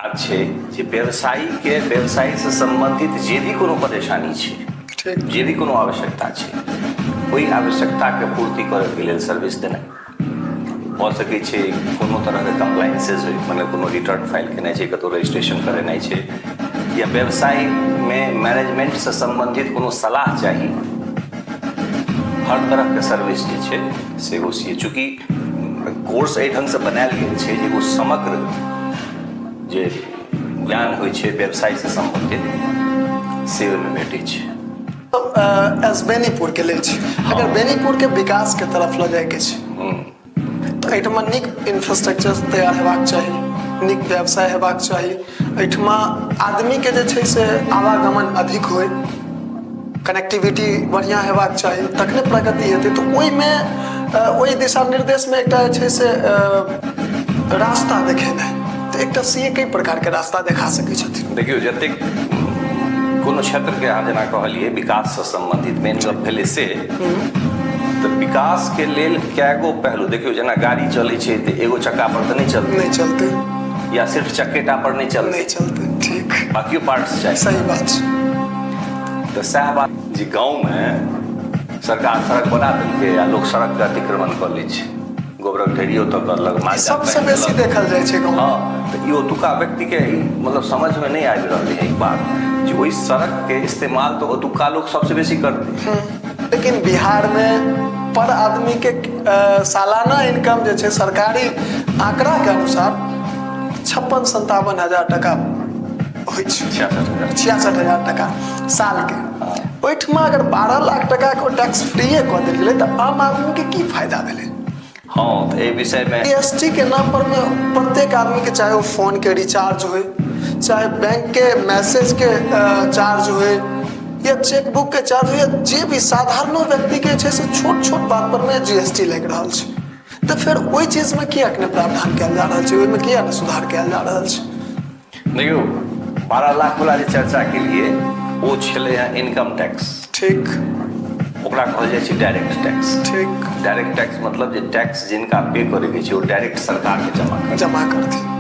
छै जे व्यवसायीके व्यवसायसँ सम्बन्धित जे भी कोनो परेशानी छै, जे भी कोनो आवश्यकता छै, ओहि आवश्यकताके पूर्ति करैके लेल सर्विस देनाइ। भऽ सकै छै कोनो तरहके कम्प्लाइंसेज होइ, मतलब कोनो रिटर्न फाइल केनाइ छै, कतहु रजिस्ट्रेशन करेनाइ छै, या व्यवसायमे मैनेजमेंटसँ सम्बन्धित कोनो सलाह चाही, हर तरहके सर्विस जे छै से ओ सी। चूँकि कोर्स एहि ढङ्गसँ बनायल गेल छै जे ओ समग्र जे ज्ञान होइ छै व्यवसायसँ सम्बन्धित से ओहिमे भेटै छै। एस बेनीपुरके लै छी, अगर बेनीपुरके विकासके तरफ लऽ जाइके छै तऽ एहिठमा नीक इंफ्रास्ट्रक्चर तैयार हेबाक चाही, नीक व्यवसाय हेबाक चाही, एहिठमा आदमीके जे छै से आवागमन अधिक होइ, कनेक्टिविटी बढ़िआँ हेबाक चाही, तखने प्रगति हेतै। तऽ ओहिमे ओहि दिशा निर्देशमे एकटा जे छै से रास्ता देखेनाइ, तऽ एकटा सी ए कई प्रकारके रास्ता देखा सकै छथिन। देखियौ, जतेक कोनो क्षेत्रके अहाँ जेना कहलियै विकाससँ सम्बन्धित मेन गप भेलै से, तऽ विकासके लेल कएगो पहलू। देखियौ, जेना गाड़ी चलै छै तऽ एगो चक्का पर तऽ नहि चलतै। नहि चलतै। या सिर्फ चक्केटा पर नहि चलतै। नहि चलतै, ठीक। बाकियो पार्ट्स चाही। सही बात छै। तऽ सएह बात जे गाँवमे सरकार सड़क बना देलकै आ लोक सड़कके अतिक्रमण कऽ लै छै, गोबरक ढेरी ओतऽ करलक, माल जाल सबसँ बान्हि बेसी देलक। देखल जाइ छै गाँव। हँ, तऽ ई ओतुका व्यक्तिके मतलब समझमे नहि आबि रहलै है ई बात जे ओहि सड़कके इस्तेमाल तऽ ओतुका लोक सबसँ बेसी करतै। लेकिन बिहारमे पर आदमीके सालाना इनकम जे छै सरकारी आंकड़ाके अनुसार 56-57 हजार टका होइ छै। 66,000। 66,000 टका सालके। ओहिठमा अगर 12 लाख टकाके टैक्स फ्रीए कऽ देल गेलै तऽ आम आदमीके की फायदा भेलै? हँ, तऽ एहि विषयमे जी एस टी के नाम पर मे प्रत्येक आदमी के, चाहे ओ फोन के रिचार्ज होय, चाहे बैंक के मैसेज के चार्ज होय या चेक बुक के चार्ज होय, या जे भी साधारणो व्यक्ति के छै से छोट छोट बात पर मे जी एस टी लागि रहल छै, तऽ फेर ओहि चीज मे किएक नहि प्रावधान कयल जा रहल छै? ओहिमे किएक नहि सुधार कयल जा रहल छै? देखियौ, 12 लाख वाला जे चर्चा केलियै ओ छलै हँ इनकम टैक्स। ओकरा कहल जाइ छै डायरेक्ट टैक्स। डायरेक्ट टैक्स मतलब जे टैक्स जिनका पे करैके छै ओ डायरेक्ट सरकारके जमा कर जमा करथिन।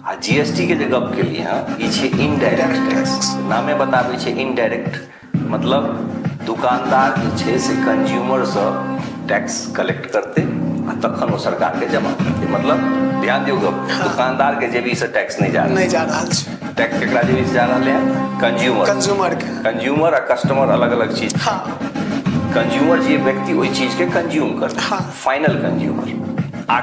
आ जीएसटी के जे गप केलियै हँ, ई छै इनडायरेक्ट टैक्स। नामे बताबै छै इनडायरेक्ट, मतलब दुकानदार जे छै से कंज्यूमरसँ टैक्स कलेक्ट करतै आ तखन ओ सरकारके जमा करतै। मतलब ध्यान दियौ गप, दुकानदारके जेबीसँ टैक्स नहि जा रहल। नहि जा रहल छै। टैक्स केकरा जेबीसँ जा रहलै हँ? कंज्यूमर। कंज्यूमर के। कंज्यूमर आ कस्टमर अलग अलग चीज। कंज्यूमर जे व्यक्ति ओहि चीजके कंज्यूम करतै। फाइनल कंज्यूमर आ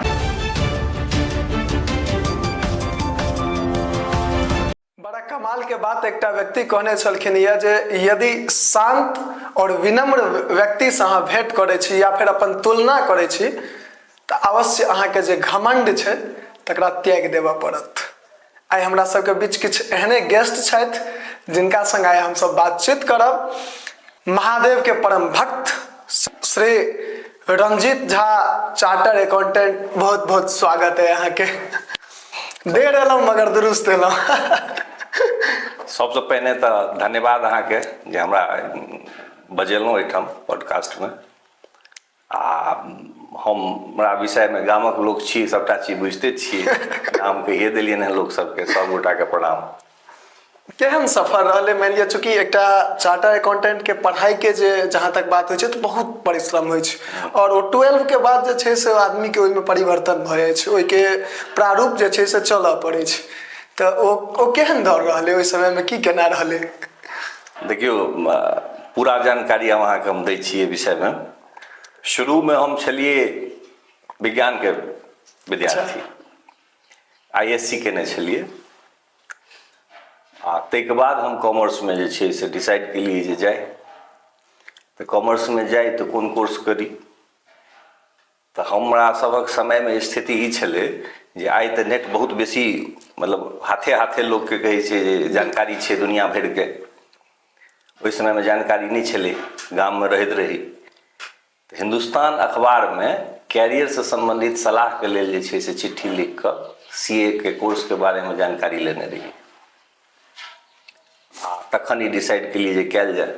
बड़ा कमाल के बात एकटा व्यक्ति कहने छलखिन यऽ जे यदि शांत और विनम्र व्यक्ति से अहाँ भेंट करै छी या फेर अपन तुलना करै छी तऽ अवश्य अहाँके जे घमंड छै तकरा त्यागि देबऽ पड़त। आइ हमरा सबके बीच किछु एहने गेस्ट छथि जिनका संग आइ हमसब बातचीत करब। महादेव के परम भक्त श्री रंजीत झा, चार्टर अकाउंटेंट, बहुत बहुत स्वागत है अहाँके। देर एलहुँ मगर दुरुस्त एलहुँ। सबसँ पहिने तऽ धन्यवाद अहाँके जे हमरा बजेलहुँ एहिठाम पॉडकास्टमे। आ हमरा विषयमे गामक लोक छी, सभटा चीज बुझिते छियै, नाम कहिए देलियनि हँ लोक सबके। सब गोटाके प्रणाम। केहन सफर रहलै? मानि लिअ, चूँकि एकटा चार्टर अकाउंटेंटके पढ़ाइके जे जहाँ तक बात होइ छै तऽ बहुत परिश्रम होइ छै आओर ओ 12के बाद जे छै से आदमीके ओहिमे परिवर्तन भऽ जाइ छै, ओहिके प्रारूप जे छै से चलऽ पड़ै छै, तऽ ओ केहन दौर रहलै? ओहि समयमे की केना रहलै? देखियौ, पूरा जानकारी हम अहाँके हम दै छी एहि विषयमे। शुरूमे हम छलियै विज्ञानके विद्यार्थी, I S C केने छलियै आ ताहिके बाद हम कॉमर्समे जे छै से डिसाइड केलियै जे जाइ तऽ कॉमर्समे जाइ तऽ कोन कोर्स करी। तऽ हमरा सभक समयमे स्थिति ई छलै जे आइ तऽ नेट बहुत बेसी, मतलब हाथे हाथे लोकके कहै छै जे जानकारी छै दुनिया भरिके। ओहि समयमे जानकारी नहि छलै, गाममे रहैत रही। तऽ हिन्दुस्तान अखबारमे कैरियरसँ सम्बन्धित सलाहके लेल जे छै से चिट्ठी लिखि कऽ सी ए के कोर्सके बारेमे जानकारी लेने रही आ तखन ई डिसाइड केलियै जे कयल जाय।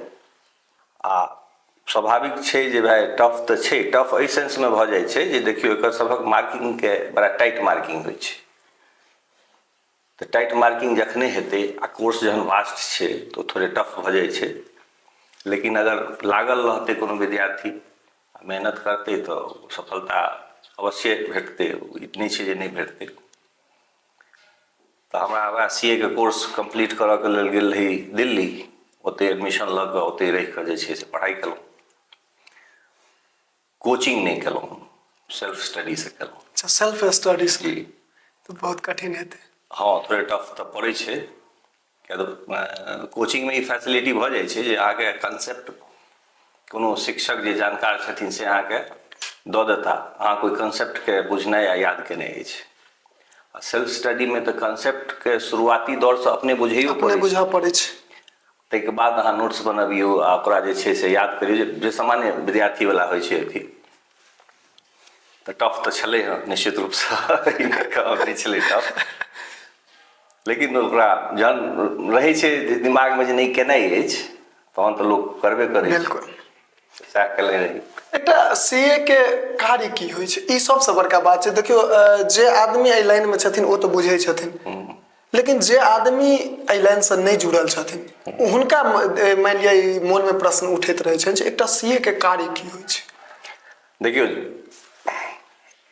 आ स्वाभाविक छै जे भाय टफ तऽ छै। टफ एहि सेंसमे भऽ जाइ छै जे देखियौ, एकर सभक मार्किंगके बड़ा टाइट मार्किंग होइ छै। तऽ टाइट मार्किंग जखने हेतै आ कोर्स जहन वास्ट छै तऽ ओ थोड़े टफ भऽ जाइ छै। लेकिन अगर लागल रहतै कोनो विद्यार्थी, मेहनत करतै, तऽ सफलता अवश्य भेटतै। ई नहि छै जे नहि भेटतै। तऽ हमरा वएह सी ए के कोर्स कम्प्लीट करऽके लेल गेल रही दिल्ली। ओतहि एडमिशन लऽ कऽ ओतहि रहि कऽ जे छै से पढ़ाइ केलहुँ। कोचिंग नहि केलहुँ, सेल्फ स्टडीसँ केलहुँ। अच्छा, सेल्फ स्टडी जी तऽ बहुत कठिन हेतै। हँ, थोड़े टफ तऽ पड़ै छै, किया तऽ कोचिंगमे ई फैसिलिटी भऽ जाइ छै जे अहाँके कंसेप्ट कोनो शिक्षक जे जानकार छथिन से अहाँके दऽ देता, अहाँ कोइ कंसेप्टके बुझनाइ आ याद केनाइ अछि। आ सेल्फ स्टडीमे तऽ कंसेप्टके शुरुआती दौरसँ अपने बुझैयो अपने बुझऽ पड़ै छै, ताहिके बाद अहाँ नोट्स बनबियौ आ ओकरा जे छै से याद करियौ, जे सामान्य विद्यार्थीवला होइ छै अथी। तऽ टफ तऽ छलै हँ निश्चित रूपसँ, ई नहि कहब नहि छलै टफ। लेकिन ओकरा जहन रहै छै दिमागमे जे नहि केनाइ अछि, तहन तऽ लोक करबे करै छै। बिल्कुल, सएह केने रही। एकटा सी ए के कार्य की होइ छै, ई सबसँ बड़का बात छै। देखियौ, जे आदमी एहि लाइनमे छथिन ओ तऽ बुझै छथिन, लेकिन जे आदमी एहि लाइनसँ नहि जुड़ल छथिन हुनका मानि लिअ ई मोनमे प्रश्न उठैत रहै छनि जे एकटा सी ए के कार्य की होइ छै? देखियौ,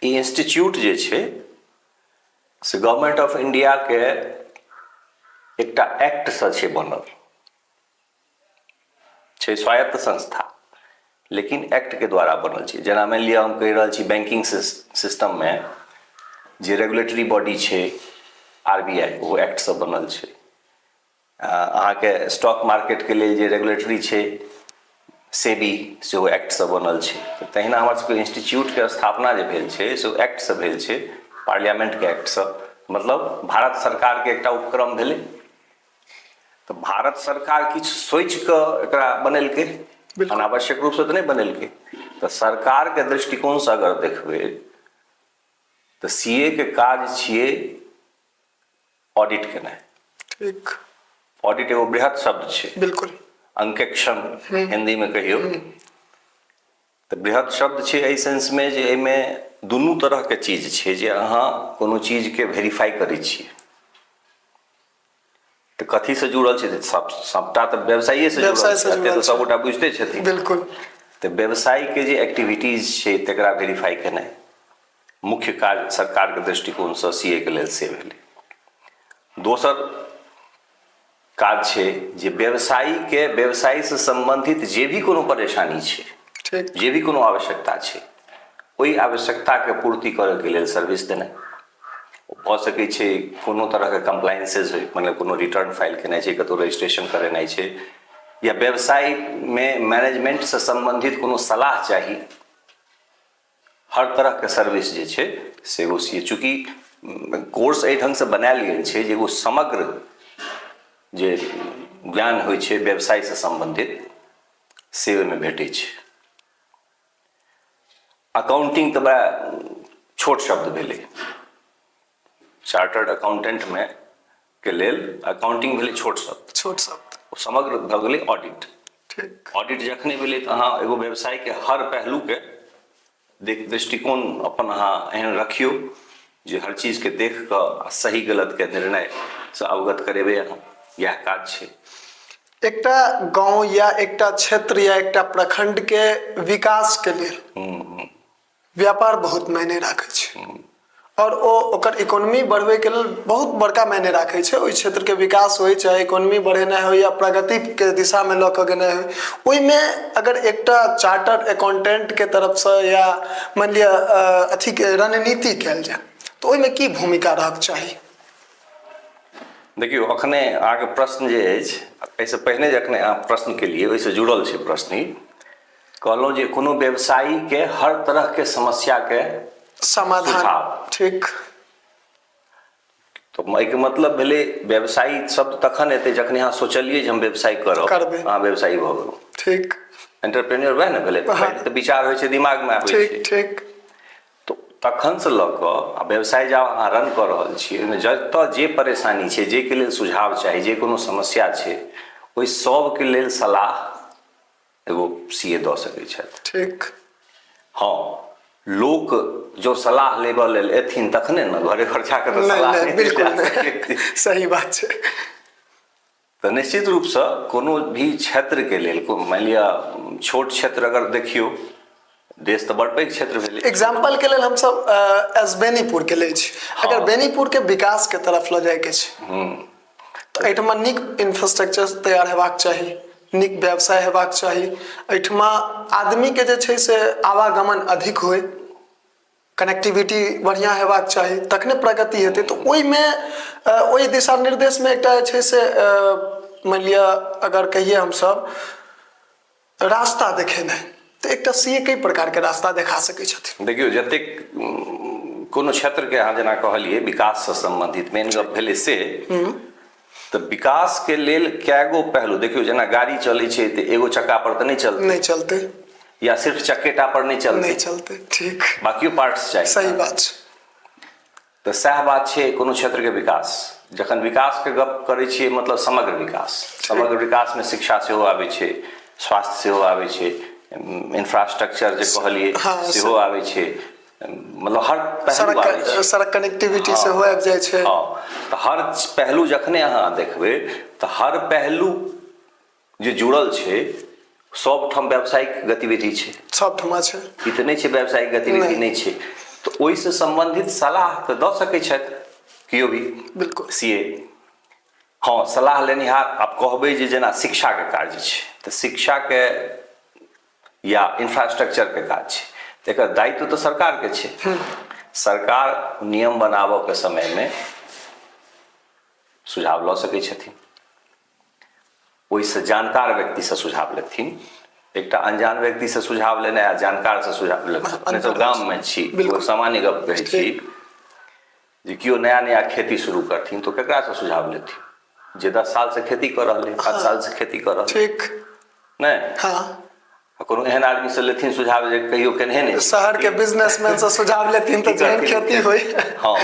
ई इंस्टीट्यूट जे छै से गवर्नमेंट ऑफ इंडियाके एकटा एक्टसँ छै बनल छै, स्वायत्त संस्था लेकिन एक्टके द्वारा बनल छै। जेना मानि लिअ हम कहि रहल छी, बैंकिंग सिस्टममे जे रेगुलेटरी बॉडी छै आर बी I, ओ एक्टसँ बनल छै। अहाँके स्टॉक मार्केटके लेल जे रेगुलेटरी छै सेबी, सेहो एक्टसँ बनल छै। तऽ तहिना हमर सबके इंस्टीट्यूटके स्थापना जे भेल छै से एक्टसँ भेल छै, पार्लियामेंटके एक्टसँ। मतलब भारत सरकारके एकटा उपक्रम भेलै। तऽ भारत सरकार किछु सोचि कऽ एकरा बनेलकै, अनावश्यक रूपसँ तऽ नहि बनेलकै। तऽ सरकारके दृष्टिकोणसँ अगर देखबै तऽ सी ए के काज छियै ऑडिट केनाइ। ठीक। ऑडिट एगो बृहत शब्द छै। बिल्कुल। अंकेक्षण हिन्दीमे कहियौ तऽ बृहत शब्द छै एहि सेंसमे जे एहिमे दुनू तरहके चीज छै, जे अहाँ कोनो चीजके वेरीफाइ करै छियै तऽ कथीसँ जुड़ल छै? तऽ सब सबटा तऽ व्यवसायीसँ जुड़ल व्यवसायसँ छै, एते जुड़ल तऽ छै। सबगोटा बुझिते छथिन। बिल्कुल। तऽ व्यवसायके जे एक्टिविटीज छै तकरा वेरीफाइ केनाइ मुख्य काज सरकारके दृष्टिकोणसँ सी ए के लेल से भेलै। दोसर काज छै जे व्यवसायीके व्यवसायसँ सम्बन्धित जे भी कोनो परेशानी छै, ठीक, जे भी कोनो आवश्यकता छै, ओहि आवश्यकताके पूर्ति करैके लेल सर्विस देनाइ। भऽ सकै छै कोनो तरहके कम्प्लाइंसेज होइ, मतलब कोनो रिटर्न फाइल केनाइ छै, कतहु रजिस्ट्रेशन करेनाइ छै, या व्यवसायमे मैनेजमेंटसँ सम्बन्धित कोनो सलाह चाही, हर तरहके सर्विस जे छै से ओ सी। चूँकि कोर्स एहि ढङ्गसँ बनायल गेल छै जे एगो समग्र जे ज्ञान होइ छै व्यवसायसँ सम्बन्धित से ओहिमे भेटै छै। अकाउंटिंग तऽ बड़ा छोट शब्द भेलै। चार्टर्ड अकाउंटेंटमे के लेल अकाउंटिंग भेलै छोट शब्द। छोट शब्द। ओ समग्र भऽ गेलै ऑडिट। ठीक। ऑडिट जखने भेलै तऽ अहाँ एगो व्यवसायके हर पहलूके देख दृष्टिकोण अपन अहाँ एहन रखियौ जे हर चीजके देख कऽ आ सही गलतके निर्णयसँ अवगत करेबै अहाँ, इएह काज छै। एकटा गांव या एकटा क्षेत्र या एकटा प्रखंड के विकास के लेल व्यापार बहुत मायने राखै छै और ओ ओकर इकोनॉमी बढ़बै के लेल बहुत बड़का मायने राखै छै। ओहि क्षेत्र के विकास होइ, चाहे इकोनॉमी बढ़ेनाइ होइ या प्रगति के दिशा में लऽ कऽ गेनाइ होइ, ओहिमे अगर एकटा चार्टर्ड अकाउंटेंट के तरफसँ या मानि लिअ अथीके रणनीति कयल जाय तऽ ओहिमे की भूमिका रहक चाही? देखियौ, अखने अहाँके प्रश्न जे अछि, एहिसँ पहिने जखने अहाँ प्रश्न केलियै, ओहिसँ जुड़ल छै प्रश्न ई। कहलहुँ जे कोनो व्यवसायीके हर तरहके समस्याके समाधान सुझाव। ठीक। तऽ एहिके मतलब भेलै व्यवसायी शब्द तखन एतै जखने अहाँ सोचलियै जे हम व्यवसाय करब। करबै। अहाँ व्यवसायी भऽ गेलहुँ। ठीक। एंटरप्रेन्योर वएह ने भेलै। हाँ। तऽ विचार होइ छै, दिमागमे आबै ठीक छै। ठीक। तऽ तखनसँ लऽ कऽ आ व्यवसाय जब अहाँ रन कऽ रहल छियै, ओहिमे जतऽ जे परेशानी छै, जाहिके लेल सुझाव चाही, जे कोनो समस्या छै, ओहि सबके लेल सलाह एगो सी ए दऽ सकै छथि। ठीक। हँ, लोक जो सलाह लेबऽ लेल एथिन तखने ने, घरे घर जाकऽ तऽ नहि सलाह नहि नहि बिल्कुल जा सकैत नहि छी। सही बात छै। तऽ निश्चित रूपसँ कोनो भी क्षेत्रके लेल, मानि लिअ छोट क्षेत्र अगर देखियौ, देश तऽ बड़ पैघ क्षेत्र भेलै। एग्जाम्पल के लेल हमसब एस बेनीपुर के लै छी। अगर बेनीपुर के विकास के तरफ लऽ जायके छै तऽ एहिठमा नीक इंफ्रास्ट्रक्चर तैयार हेबाक चाही, नीक व्यवसाय हेबाक चाही, एहिठमा आदमीके जे छै से आवागमन अधिक होइ, कनेक्टिविटी बढ़िआँ हेबाक चाही, तखने प्रगति हेतै। तऽ ओहिमे ओहि दिशा निर्देशमे एकटा जे छै से मानि लिअ अगर कहियै हमसब रास्ता देखेनाइ, तऽ एकटा सी ए कई प्रकारके रास्ता देखा सकै छथिन। देखियौ, जतेक कोनो क्षेत्रके अहाँ जेना कहलियै विकाससँ सम्बन्धित मेन गप भेलै से, तऽ विकासके लेल कए गो पहलू देखियौ। जेना गाड़ी चलै छै तऽ एगो चक्का पर तऽ नहि चलतै, नहि चलतै, या सिर्फ चक्केटा पर नहि चलतै, नहि चलतै, ठीक, बाकियो पार्ट्स चाही। सही बात छै। तऽ सएह बात छै कोनो क्षेत्रके विकास। जखन विकासके गप करै छियै मतलब समग्र विकास। समग्र विकासमे शिक्षा सेहो आबै छै, स्वास्थ्य सेहो आबै छै, इंफ्रास्ट्रक्चर जे कहलियै सेहो आबै छै, मतलब हर पहलू सड़क आबै छै, सड़क कनेक्टिविटी सेहो आबि जाइ छै। हँ, तऽ हर पहलू जखने अहाँ देखबै तऽ हर पहलू जे जुड़ल छै, सबठाम व्यावसायिक गतिविधि छै, सबठमा छै। ई तऽ नहि छै व्यावसायिक गतिविधि नहि छै। तऽ ओहिसँ सम्बन्धित सलाह तऽ दऽ सकै छथि केओ भी। बिल्कुल। सी ए, हँ, सलाह लेनिहार। आब कहबै जे जेना शिक्षाके कार्य छै तऽ शिक्षाके या इंफ्रास्ट्रक्चरके काज छै, तऽ एकर दायित्व तऽ सरकारके छै। सरकार नियम बनाबऽके समयमे सुझाव लऽ सकै छथिन, ओहिसँ जानकार व्यक्तिसँ सुझाव लेथिन। एकटा अनजान व्यक्तिसँ सुझाव लेनाइ आ जानकारसँ सुझाव लेनाइ, अपने सब गाममे छी, सामान्य गप कहै छी जे केओ नया नया खेती शुरू करथिन तऽ केकरासँ सुझाव लेथिन? जे 10 सालसँ खेती कऽ रहलै, 5 सालसँ खेती कऽ रहलै। ठीक नहि? हाँ। आ कोनो एहन आदमीसँ लेथिन सुझाव जे कहियो केनहे नहि शहरके बिजनेसमैनसँ सुझाव लेथिन तऽ जेहन खेती होइ। हँ,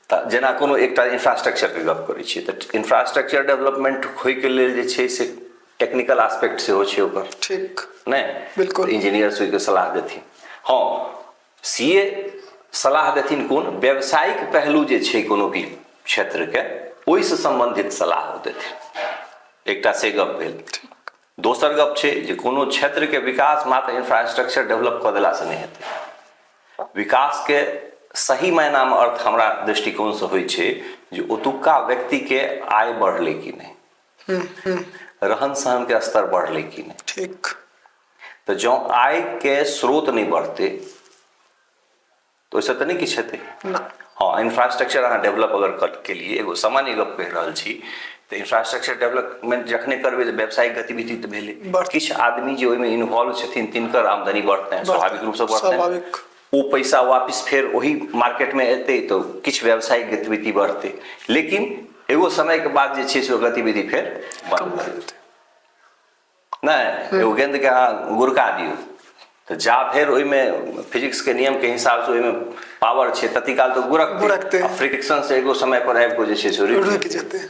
तऽ जेना कोनो एकटा इंफ्रास्ट्रक्चरके गप करै छियै तऽ इंफ्रास्ट्रक्चर डेवलपमेंट होइके लेल जे छै से टेक्निकल आस्पेक्ट सेहो छै ओकर। ठीक नहि? बिल्कुल। इंजीनियर ओहिके सलाह देथिन। हँ, सी ए सलाह देथिन कोन व्यावसायिक पहलू जे छै कोनो भी क्षेत्रके, ओहिसँ सम्बन्धित सलाह ओ देथिन। एकटा से गप भेल। दोसर गप छै जे कोनो क्षेत्रके विकास मात्र इंफ्रास्ट्रक्चर डेवलप कऽ देलासँ नहि हेतै। विकासके सही मायनामे अर्थ हमरा दृष्टिकोणसँ होइ छै जे ओतुक्का व्यक्तिके आय बढ़लै कि नहि, रहन सहनके स्तर बढ़लै कि नहि। ठीक। तऽ जँ आयके स्रोत नहि बढ़तै तऽ ओहिसँ तऽ नहि किछु हेतै। हँ, इंफ्रास्ट्रक्चर अहाँ डेवलप अगर केलियै, एगो सामान्य गप कहि रहल छी, तऽ इंफ्रास्ट्रक्चर डेवलपमेंट जखने करबै तऽ व्यावसायिक गतिविधि तऽ भेलै, किछु आदमी जे ओहिमे इन्वॉल्व छथिन तिनकर आमदनी बढ़तनि, स्वाभाविक रूपसँ बढ़तनि। ओ पैसा वापिस फेर ओही मार्केटमे एतै तऽ किछु व्यावसायिक गतिविधि बढ़तै, लेकिन एगो समयके बाद जे छै से ओ गतिविधि फेर बंद भऽ जेतै। नहि, एगो गेंदके अहाँ गुड़का दियौ तऽ जा धरि ओहिमे फिजिक्सके नियमके हिसाबसँ ओहिमे पावर छै तती काल तऽ गुड़कतै, आ फ्रिक्शन से एगो समय पर आबि कऽ जे छै से रुकि जेतै।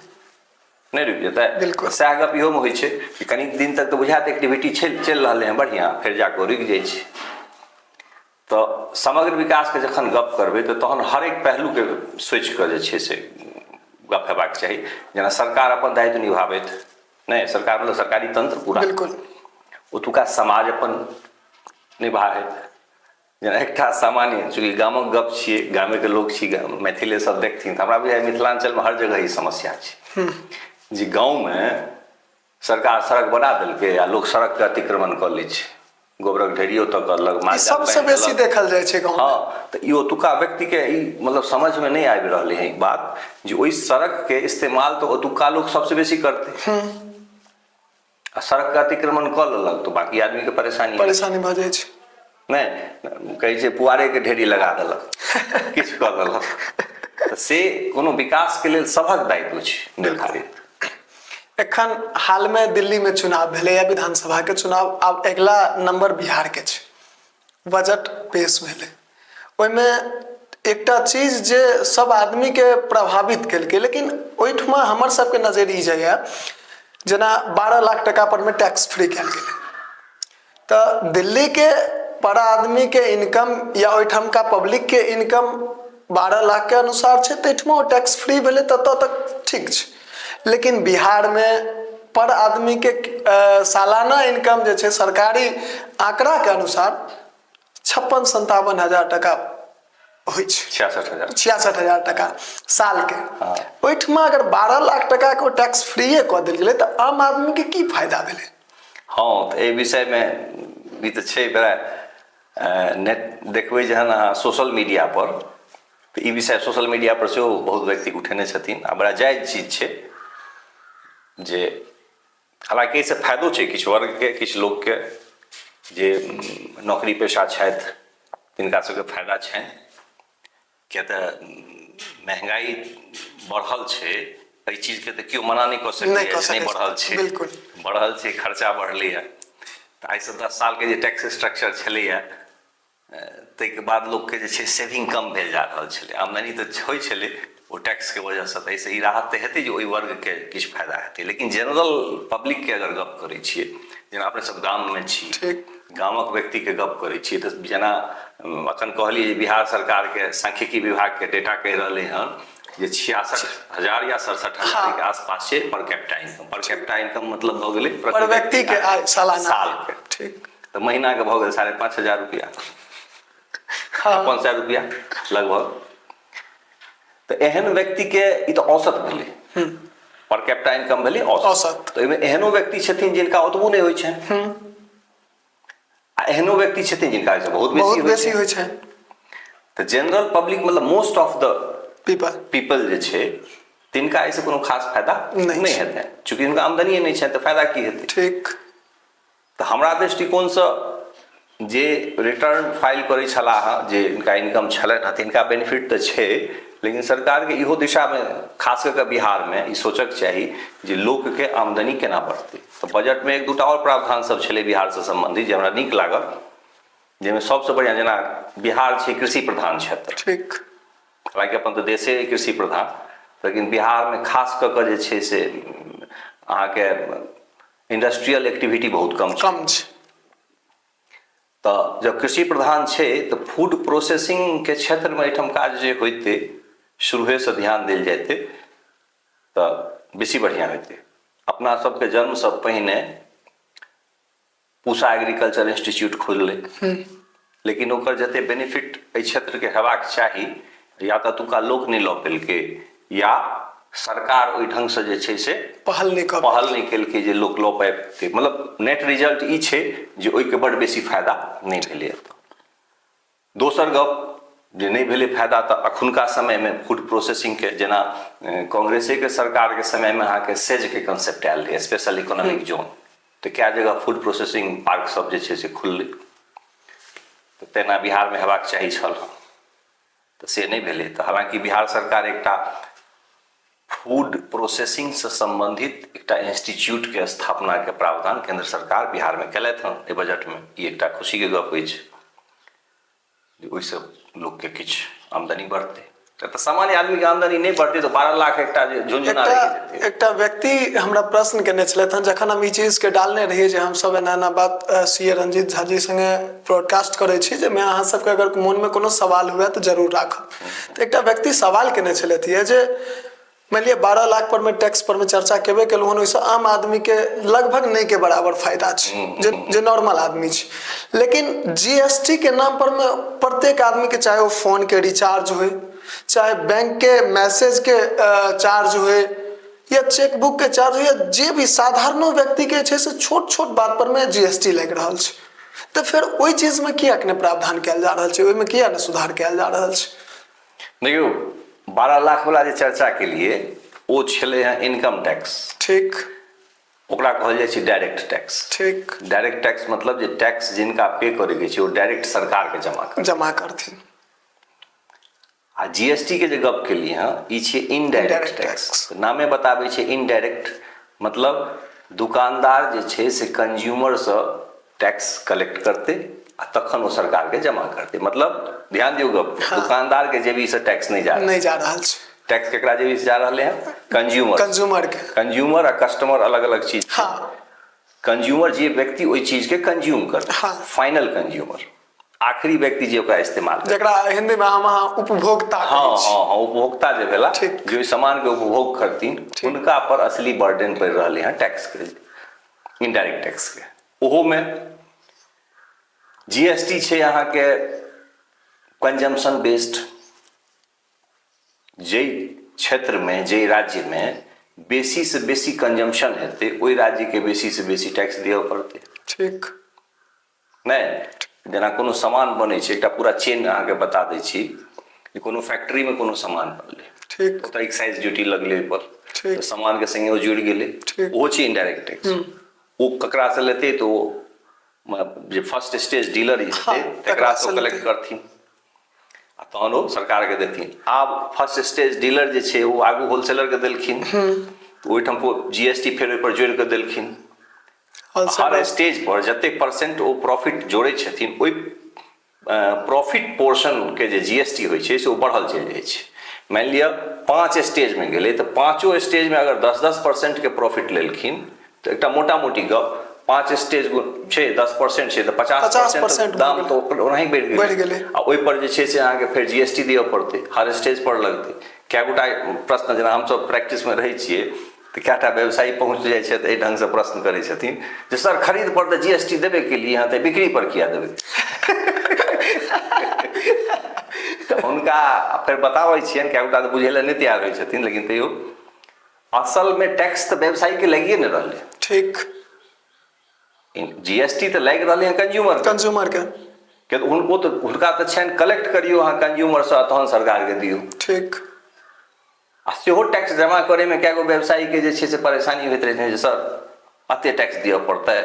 नहि रुकि जेतै? बिल्कुल। सएह गप इहोमे होइ छै कि कनिक दिन तक तऽ बुझायत एक्टिविटी चलि रहलै हँ बढ़िआँ, फेर जाकऽ रुकि जाइ छै। तऽ समग्र विकासके जखन गप करबै तऽ तहन हरेक पहलूके सोचि कऽ जे छै से गप हेबाक चाही। जेना सरकार अपन दायित्व निभाबैत नहि, सरकार मतलब सरकारी तंत्र पूरा, बिल्कुल, ओतुका समाज अपन निभाबैत। जेना एकटा सामान्य, चूँकि गामक गप छियै, गामेके लोक छी, मैथिले सब देखथिन, तऽ हमरा बुझाइए मिथिलाञ्चलमे हर जगह ई समस्या छै जे गाँवमे सरकार सड़क बना देलकै आ लोक सड़कके अतिक्रमण कऽ लै छै, गोबरक ढेरी ओतऽ कऽ देलक, माल सबसँ बेसी देखल जाइ छै गाँव। हँ, तऽ ई ओतुका व्यक्तिके ई मतलब समझमे नहि आबि रहलै हँ ई बात जे ओहि सड़कके इस्तेमाल तऽ ओतुका लोक सबसँ बेसी करतै, आ सड़कके अतिक्रमण कऽ लेलक तऽ बाकी आदमीके परेशानी परेशानी भऽ जाइ छै। नहि कहै छै पुआरेके ढेरी लगा देलक, किछु कऽ देलक, तऽ से कोनो विकासके लेल सभक दायित्व छै निर्धारित। एखन हालमे दिल्लीमे चुनाव भेलैए, विधानसभाके चुनाव, आब अगिला नम्बर बिहारके छै। बजट पेश भेलै, ओहिमे एकटा चीज जे सब आदमीके प्रभावित केलकै, लेकिन ओहिठमा हमर सबके नजरि ई जाइए जेना 12 लाख टका परमे टैक्स फ्री कयल गेलै, तऽ दिल्लीके पर आदमी के इनकम या ओहिठामका पब्लिक के इनकम 12 लाख के अनुसार छै, तऽ एहिठमा ओ टैक्स फ्री भेलै, ततऽ तक ठीक छै। लेकिन बिहारमे पर आदमीके सालाना इनकम जे छै सरकारी आंकड़ाके अनुसार 56-57 हजार टका होइ छै, 66,000, 66,000 टका सालके। ओहिठमा अगर 12 लाख टकाके ओ टैक्स फ्रीए कऽ देल गेलै तऽ आम आदमीके की फायदा भेलै? हँ, तऽ एहि विषयमे ई तऽ छै बड़ा नेट देखबै जहन अहाँ सोशल मीडिया पर, तऽ ई विषय सोशल मीडिया पर सेहो बहुत व्यक्ति उठेने छथिन आ बड़ा जायज चीज छै जे हालाँकि एहिसँ फायदो छै किछु वर्गके, किछु लोकके जे नौकरी पेशा छथि तिनका सबके फायदा छनि, किया तऽ महंगाई बढ़ल छै, एहि चीजके तऽ केओ मना नहि कऽ सकैए जे नहि बढ़ल छै। बिल्कुल बढ़ल छै, खर्चा बढ़लैए। तऽ आइसँ 10 सालके जे टैक्स स्ट्रक्चर छलैए ताहिके बाद लोकके जे छै सेविंग कम भेल जा रहल छलै, आमदनी तऽ होइ छलै ओ टैक्सके वजहसँ, तऽ एहिसँ ई राहत तऽ हेतै जे ओहि वर्गके किछु फायदा हेतै। लेकिन जनरल पब्लिकके अगर गप करै छियै, जेना अपने सब गाममे छी, गामक व्यक्तिके गप करै छियै, तऽ जेना अखन कहलियै जे बिहार सरकारके सांख्यिकी विभागके डेटा कहि रहलै हन जे 66,000 या 67,000 के आसपास छै per capita income. Per capita income मतलब भऽ गेलै पर व्यक्तिके आय सालाना सालके। ठीक। तऽ महीनाके भऽ गेल 5,500 रुपैआ, 5,500 रुपैआ लगभग। तऽ एहन व्यक्तिके ई तऽ औसत भेलै, पर कैपिटा इनकम भेलै औसत। तऽ ओहिमे एहनो व्यक्ति छथिन जिनका ओतबो नहि होइ छनि आ एहनो व्यक्ति छथिन जिनका एहिसँ बहुत बेसी बेसी होइ छनि। तऽ जनरल पब्लिक मतलब most of the people people जे छै तिनका एहिसँ कोनो खास फायदा नहि हेतनि, चूँकि हुनका आमदनीए नहि छनि तऽ फायदा की हेतै? ठीक। तऽ हमरा दृष्टिकोणसँ जे रिटर्न फाइल करै छलाह हँ, जे हिनका इनकम छलनि हँ, तिनका बेनिफिट तऽ छै, लेकिन सरकारके इहो दिशामे खास कऽ कऽ बिहारमे ई सोचक चाही जे लोकके आमदनी केना बढ़तै। तऽ बजटमे एक दूटा आओर प्रावधान सब छलै बिहारसँ सम्बन्धित जे हमरा नीक लागल, जाहिमे सबसँ बढ़िआँ जेना बिहार छै कृषि प्रधान क्षेत्र। ठीक। हालाँकि अपन तऽ देशे कृषि प्रधान, लेकिन बिहारमे खास कऽ कऽ जे छै से अहाँके इंडस्ट्रियल एक्टिविटी बहुत कम छै। कम छै। तऽ जब कृषि प्रधान छै तऽ फूड प्रोसेसिंगके क्षेत्रमे एहिठाम काज जे होइतै, शुरुएसँ ध्यान देल जैतै तऽ बेसी बढ़िआँ होइतै। अपना सबके जन्मसँ पहिने पूसा एग्रीकल्चर इंस्टीट्यूट खुललै, लेकिन ओकर जते बेनिफिट एहि क्षेत्रके हेबाक चाही या तऽ एतुका लोक नहि लऽ पेलकै या सरकार ओहि ढङ्गसँ जे छै से पहल नहि कऽ पहल नहि केलकै जे लोक लऽ पाबितै। मतलब नेट रिजल्ट ई छै जे ओहिके बड्ड बेसी फायदा नहि भेलै एतऽ। दोसर गप जे नहि भेलै फायदा तऽ अखुनका समयमे फूड प्रोसेसिंगके जेना कांग्रेसेके सरकारके समयमे अहाँके सेजके कंसेप्ट आयल रहै, स्पेशल इकोनॉमिक जोन, तऽ कए जगह फूड प्रोसेसिंग पार्क सब जे छै से खुललै, तऽ तेना बिहारमे हेबाक चाही छल, तऽ से नहि भेलै। तऽ हालाँकि बिहार सरकार एकटा फूड प्रोसेसिंगसँ सम्बन्धित एकटा इंस्टीट्यूटके स्थापनाके प्रावधान केन्द्र सरकार बिहारमे केलथि हँ एहि बजटमे, ई एकटा खुशीके गप अछि जे ओहिसँ लोकके किछु आमदनी बढ़तै। तऽ सामान्य आदमीके आमदनी नहि बढ़तै तऽ 12 लाख एकटा जे झुनझुना रहि जेतै। एकटा व्यक्ति हमरा प्रश्न केने छलथि हँ जखन हम ई चीजके डालने रहियै जे हमसब एना एना बात सी ए रंजीत झा जी संगे ब्रॉडकास्ट करै छी, जाहिमे अहाँ सबके अगर मोनमे कोनो सवाल हुए तऽ जरूर राखब। तऽ एकटा व्यक्ति सवाल केने छलथि ये जे मानि लिअ 12 लाख पर मे टैक्स पर मे चर्चा केबे केलहुँ हन, ओहिसँ आम आदमीके लगभग नहि के बराबर फायदा छै जे जे नॉर्मल आदमी छै, लेकिन जी एस टी के नाम पर मे प्रत्येक आदमीके, चाहे ओ फोनके रिचार्ज होइ, चाहे बैंकके मैसेजके चार्ज होइ या चेकबुकके चार्ज होइ, या जे भी साधारणो व्यक्तिके छै से छोट छोट बात पर मे जी एस टी लागि रहल छै, तऽ फेर ओहि चीजमे किएक नहि प्रावधान कयल जा रहल छै, ओहिमे किएक नहि सुधार कयल जा रहल छै? देखियौ, 12 लाख वाला जे चर्चा केलियै ओ छलै हँ इनकम टैक्स। ठीक। ओकरा कहल जाइ छै डायरेक्ट टैक्स। ठीक। डायरेक्ट टैक्स मतलब जे टैक्स जिनका पे करैके छै ओ डायरेक्ट सरकारके जमा कर जमा करथिन। आ जीएसटी के जे गप केलियै हँ, ई छियै इनडायरेक्ट टैक्स। नामे बताबै छै इनडायरेक्ट, मतलब दुकानदार जे छै से कंज्यूमरसँ टैक्स कलेक्ट करतै आ तखन ओ सरकारके जमा करतै। मतलब ध्यान दियौ गप, दुकानदार के जेबीसँ टैक्स नहि जा नहि जा रहल छै। टैक्स केकरा जेबीसँ जा रहलै हँ? कंज्यूमर। कंज्यूमर के। कंज्यूमर आ कस्टमर अलग अलग चीज। हाँ। कंज्यूमर जे व्यक्ति ओहि चीजके कंज्यूम करतै, हाँ। Final consumer. आखिरी व्यक्ति जे ओकरा इस्तेमाल करतै। जकरा हिंदी में हम अहाँ उपभोक्ता हँ कहै छी। हँ हँ, उपभोक्ता जे भेला ठीक। जे ओहि सामानके उपभोग करथिन, हुनका पर असली बर्डन पड़ि रहलै हँ टैक्सके, इनडायरेक्ट टैक्सके। ओहोमे जीएसटी छै अहाँके कंजम्पशन बेस्ड। जाहि क्षेत्रमे, जाहि राज्यमे बेसीसँ बेसी कंजम्पशन हेतै, ओहि राज्यके बेसीसँ बेसी टैक्स दिअ पड़तै। ठीक। नहि, जेना कोनो सामान बनै छै, एकटा पूरा चेन अहाँके बता दै छी जे कोनो फैक्ट्रीमे कोनो सामान बनलै, ठीक। ओतऽ एक्साइज ड्यूटी लगलै ओहिपर, ठीक। तऽ सामानके सङ्गे ओ जुड़ि गेलै। ठीक। ओहो छै इनडायरेक्ट टैक्स। ओ ककरासँ लेतै? तऽ ओ जे फर्स्ट स्टेज डीलर हेतै, तकरासँ तकरासँ कलेक्ट लेतै। करथिन आ तहन ओ सरकारके देथिन। आब फर्स्ट स्टेज डीलर जे छै, ओ आगू होलसेलरके देलखिन, तऽ ओहिठाम जीएसटी फेर ओहिपर जोड़ि कऽ देलखिन। हर होलसेलर स्टेज पर जतेक परसेंट ओ प्रॉफिट जोड़ै छथिन, ओहि प्रॉफिट पोर्शनके जे जीएसटी होइ छै से ओ बढ़ल चलि जाइ छै। मानि लिअ 5 स्टेजमे गेलै, तऽ पाँचो स्टेजमे अगर 10-10%के प्रॉफिट लेलखिन, तऽ एकटा मोटा मोटी गप, 5 स्टेज छै, 10% छै, तऽ 50 50% परसेंट दाम भऽ तऽ ओकर ओनाही बढ़ि गेलै। बढ़ि गेलै। आ ओहिपर जे छै से अहाँके फेर जीएसटी दिअ पड़तै, हर स्टेज पर लगतै। कए गोटा प्रश्न, जेना हमसभ प्रैक्टिसमे रहै छियै तऽ कएटा व्यवसायी पहुँच जाइ छथि, एहि ढङ्गसँ प्रश्न करै छथिन जे सर, खरीद पर तऽ जीएसटी देबे केलियै हँ, तऽ बिक्री पर किया देबै? तऽ हुनका फेर बताबै छियनि। कए गोटा तऽ बुझै लए नहि तैयार होइ छथिन, लेकिन तैयो असलमे टैक्स तऽ व्यवसायीके लागिए नहि रहलै। ठीक। जीएसटी तऽ लागि रहलै हँ कंज्यूमर कंज्यूमर के। किया तऽ हुनको तऽ हुनका तऽ छनि, कलेक्ट करियौ अहाँ कंज्यूमरसँ, तहन सरकारके दियौ। ठीक। आ सेहो टैक्स जमा करैमे कए गो व्यवसायीके जे छै से परेशानी होइत रहै छै जे सर, एते टैक्स दिअ पड़तै?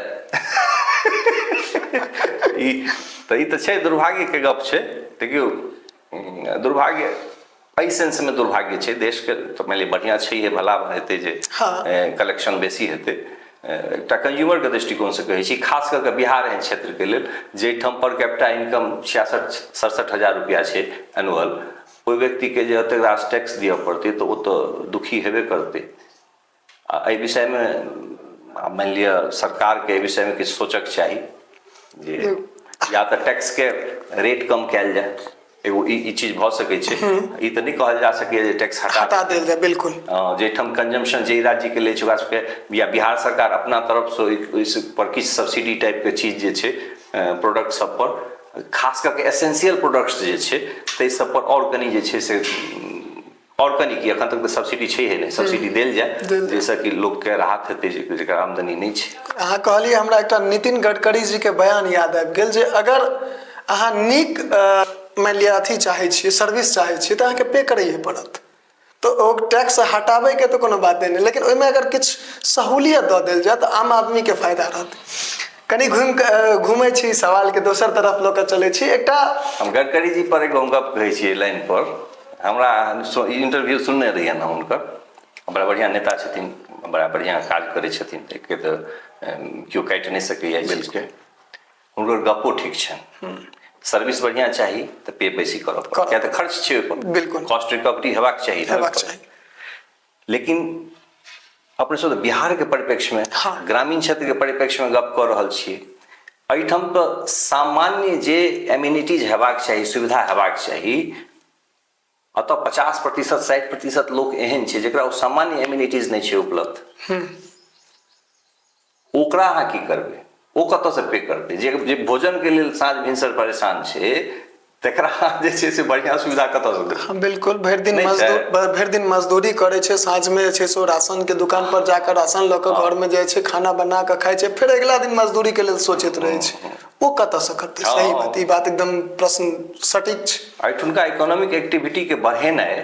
ई तऽ छै दुर्भाग्यके गप छै। देखियौ, दुर्भाग्य एहि सेंसमे दुर्भाग्य छै, देशके तऽ मानि लिअ बढ़िआँ छैहे, भला हेतै जे कलेक्शन बेसी हेतै। एकटा कंज्यूमरके दृष्टिकोणसँ कहै छी, खास कऽ कऽ बिहार एहन क्षेत्रके लेल जाहिठाम पर कैपिटा इनकम 66-67 हजार रुपैआ छै एनुअल, ओहि व्यक्तिके जे एतेक रास टैक्स दिअ पड़तै तऽ ओ तऽ दुखी हेबे करतै। आ एहि विषयमे मानि लिअ सरकारके एहि विषयमे किछु सोचक चाही जे या तऽ टैक्सके रेट कम कयल जाय। एगो ई ई चीज भऽ सकै छै। ई तऽ नहि कहल जा सकैए जे टैक्स हटा हटा देल जाय, बिल्कुल। जाहिठाम कंजम्पशन जाहि राज्यके लै छै, ओकरा सबके या बिहार सरकार अपना तरफसँ ओहि पर किछु सब्सिडी टाइपके चीज जे छै प्रोडक्ट सब पर, खास कऽ के एसेंशियल प्रोडक्ट्स जे छै ताहि सब पर आओर कनि जे छै से, आओर कनि की, एखन तक तऽ सब्सिडी छैहे नहि, सब्सिडी देल जाय देल जाय। जाहिसँ कि लोकके राहत हेतै जे जकर आमदनी नहि छै। अहाँ कहलियै, हमरा एकटा नितिन गडकरी जीके बयान याद आबि गेल जे अगर अहाँ नीक मानि लिअ अथी चाहै छियै, सर्विस चाहै छियै, तऽ अहाँके पे करैए पड़त। तऽ ओ टैक्स हटाबैके तऽ कोनो बाते नहि, लेकिन ओहिमे अगर किछु सहूलियत दऽ देल जाय तऽ आम आदमीके फायदा रहतै। कनि घुमि कऽ घुमै छी, सवालके दोसर तरफ लऽ कऽ चलै छी एकटा। हम गडकरी जी पर एगो हम गप कहै छियै लाइन पर। हमरा इंटरव्यू सुनने रहियनि हम हुनकर। बड़ा बढ़िआँ नेता छथिन, बड़ा बढ़िआँ काज करै छथिन, एहिके तऽ केओ काटि नहि सकैए एहि चीजके। हुनकर गप्पो ठीक छनि, सर्विस बढ़िआँ चाही तऽ पे बेसी करऽ पड़त, किया तऽ खर्च छै ओहिपर। बिल्कुल। कॉस्ट रिकवरी हेबाक चाही ने हेबाक ओहिपर। चाही। लेकिन अपने सब तऽ बिहारके परिप्रेक्ष्यमे, ग्रामीण क्षेत्रके परिप्रेक्ष्यमे गप कऽ रहल छियै। एहिठाम तऽ सामान्य जे एम्यूनिटीज हेबाक चाही, सुविधा हेबाक चाही, एतऽ 50%, 60% लोक एहन छै जकरा ओ सामान्य एम्यूनिटीज नहि छै उपलब्ध। ओकरा अहाँ की करबै? ओ कतऽसँ पे करतै? जे जे भोजनके लेल साँझ भिनसर परेशान छै, तकरा जे छै से बढ़िआँ सुविधा कतऽसँ देबै? हँ, बिल्कुल। भरि दिन नहि छै? मजदूर भरि दिन मजदूरी करै छै, साँझमे जे छै से ओ राशनके दुकान पर जाकऽ राशन लऽ कऽ घरमे जाइ छै, खाना बना कऽ खाइ छै, फेर अगिला दिन मजदूरीके लेल सोचैत रहै छै। ओ कतऽसँ करतै? सही बात, ई बात एकदम प्रश्न सटीक छै। एहिठुनका इकोनॉमिक एक्टिविटीके बढ़ेनाइ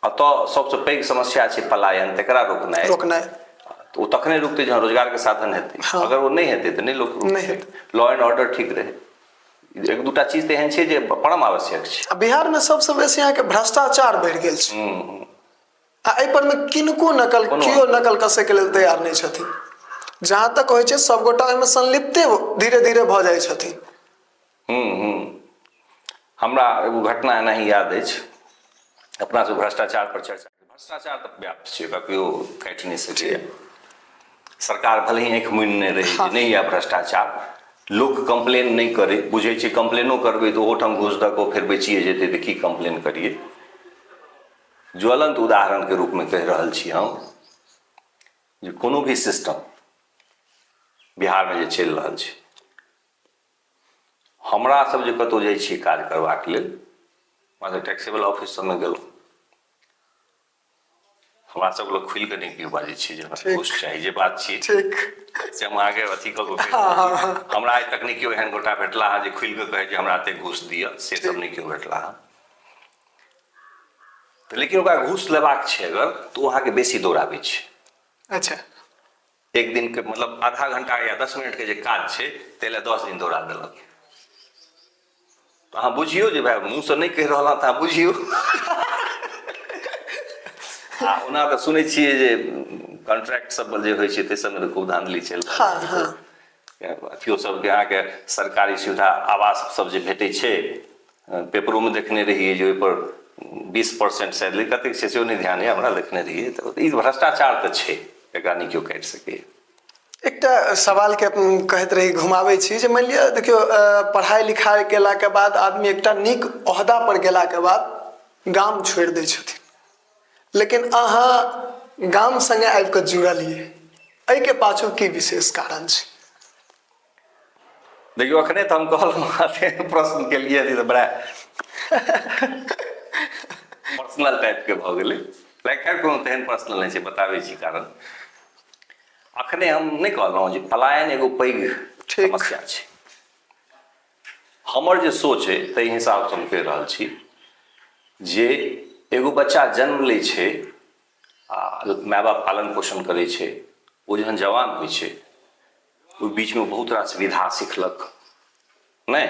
एतऽ सबसँ पैघ समस्या छै। पलायन, तकरा रोकनाइ रोकनाइ। तऽ ओ तखने रुकतै जहन रोजगारके साधन हेतै। अगर ओ नहि हेतै तऽ नहि लोक नहि रुकतै। हेतै। लॉ एंड ऑर्डर ठीक रहै, एक दूटा चीज तऽ एहन छै जे परम आवश्यक छै। आ बिहारमे सबसँ बेसी अहाँके भ्रष्टाचार बढ़ि गेल छै आ एहि परमे किनको नकल कोनो केओ नकल कसैके लेल तैयार नहि छथिन। जहाँ तक होइ छै, सबगोटा ओहिमे संलिप्ते धीरे धीरे भऽ जाइ छथिन। हमरा एगो घटना एनाही याद अछि। अपना सब भ्रष्टाचार पर चर्चा, भ्रष्टाचार तऽ व्याप्त छै, ओकरा केओ काटि नहि सकैए। सरकार भले ही आँखि मुनि नहि रहै जे नहि यऽ भ्रष्टाचार, लोक कम्प्लेन नहि करै, बुझै छै कम्प्लेनो करबै तऽ ओहोठाम घूस दऽ कऽ फेर बचिए जेतै, तऽ की कम्प्लेन करियै। ज्वलंत उदाहरणके रूपमे कहि रहल छी हम जे कोनो भी सिस्टम बिहारमे जे चलि रहल छै, हमरा सब जे कतहु जाइ छियै काज करबाक लेल, मतलब टैक्सेबल ऑफिस सबमे गेलहुँ, हमरा सब लोग खुलि कऽ नहि केओ बाजै छै जे हमरा घूस चाही, जे बात छियै ठीक से हम अहाँके अथी कऽ कऽ हमरा आइ तक नहि केओ एहन गोटा भेटला हँ जे खुलि कऽ कहै जे हमरा एते घूस दिअ, से सब नहि केओ भेटला हँ। तऽ लेकिन ओकरा घूस लेबाक छै अगर, तऽ ओ अहाँके बेसी दौड़ाबै छै। अच्छा, एक दिन के मतलब आधा घंटा या 10 मिनट के जे काज छै ताहि लए 10 दिन दौड़ा देलक। तऽ अहाँ बुझियौ जे भाय मुँहसँ नहि कहि रहल हँ, तऽ अहाँ बुझियौ। आ ओना तऽ सुनै छियै जे कॉन्ट्रैक्ट सब जे होइ छै ताहि सबमे तऽ खूब धांधली चलि रहल छै। अथियो सबके अहाँके सरकारी सुविधा आवास सब जे भेटै छै, पेपरोमे देखने रहियै जे ओहिपर 20% शायद कतेक छै सेहो नहि ध्यान यऽ हमरा, देखने रहियै। तऽ ई भ्रष्टाचार तऽ छै, एकरा नहि केओ काटि सकैए। एकटा सवालके कहैत रही घुमाबै छी जे मानि लिअ देखियौ, पढ़ाइ लिखाइ केलाके बाद आदमी एकटा नीक ओहदा पर गेलाके बाद गाम छोड़ि दै छथिन, लेकिन अहाँ गाम सङ्गे आबि कऽ जुड़लियै, एहिके पाछू की विशेष कारण छै? देखियौ, अखने तऽ हम कहलहुँ, प्रश्न केलियै तऽ बड़ा पर्सनल टाइपके भऽ गेलै। लाइक खैर कोनो तेहन पर्सनल नहि छै, बताबै छी कारण। अखने हम नहि कहलहुँ जे पलायन एगो पैघ समस्या छै। हमर जे सोच अइ ताहि हिसाबसँ हम कहि रहल छी जे एगो बच्चा जन्म लै छै आ माय बाप पालन पोषण करै छै, ओ जहन जवान होइ छै ओहि बीचमे बहुत रास विधा सिखलक नहि,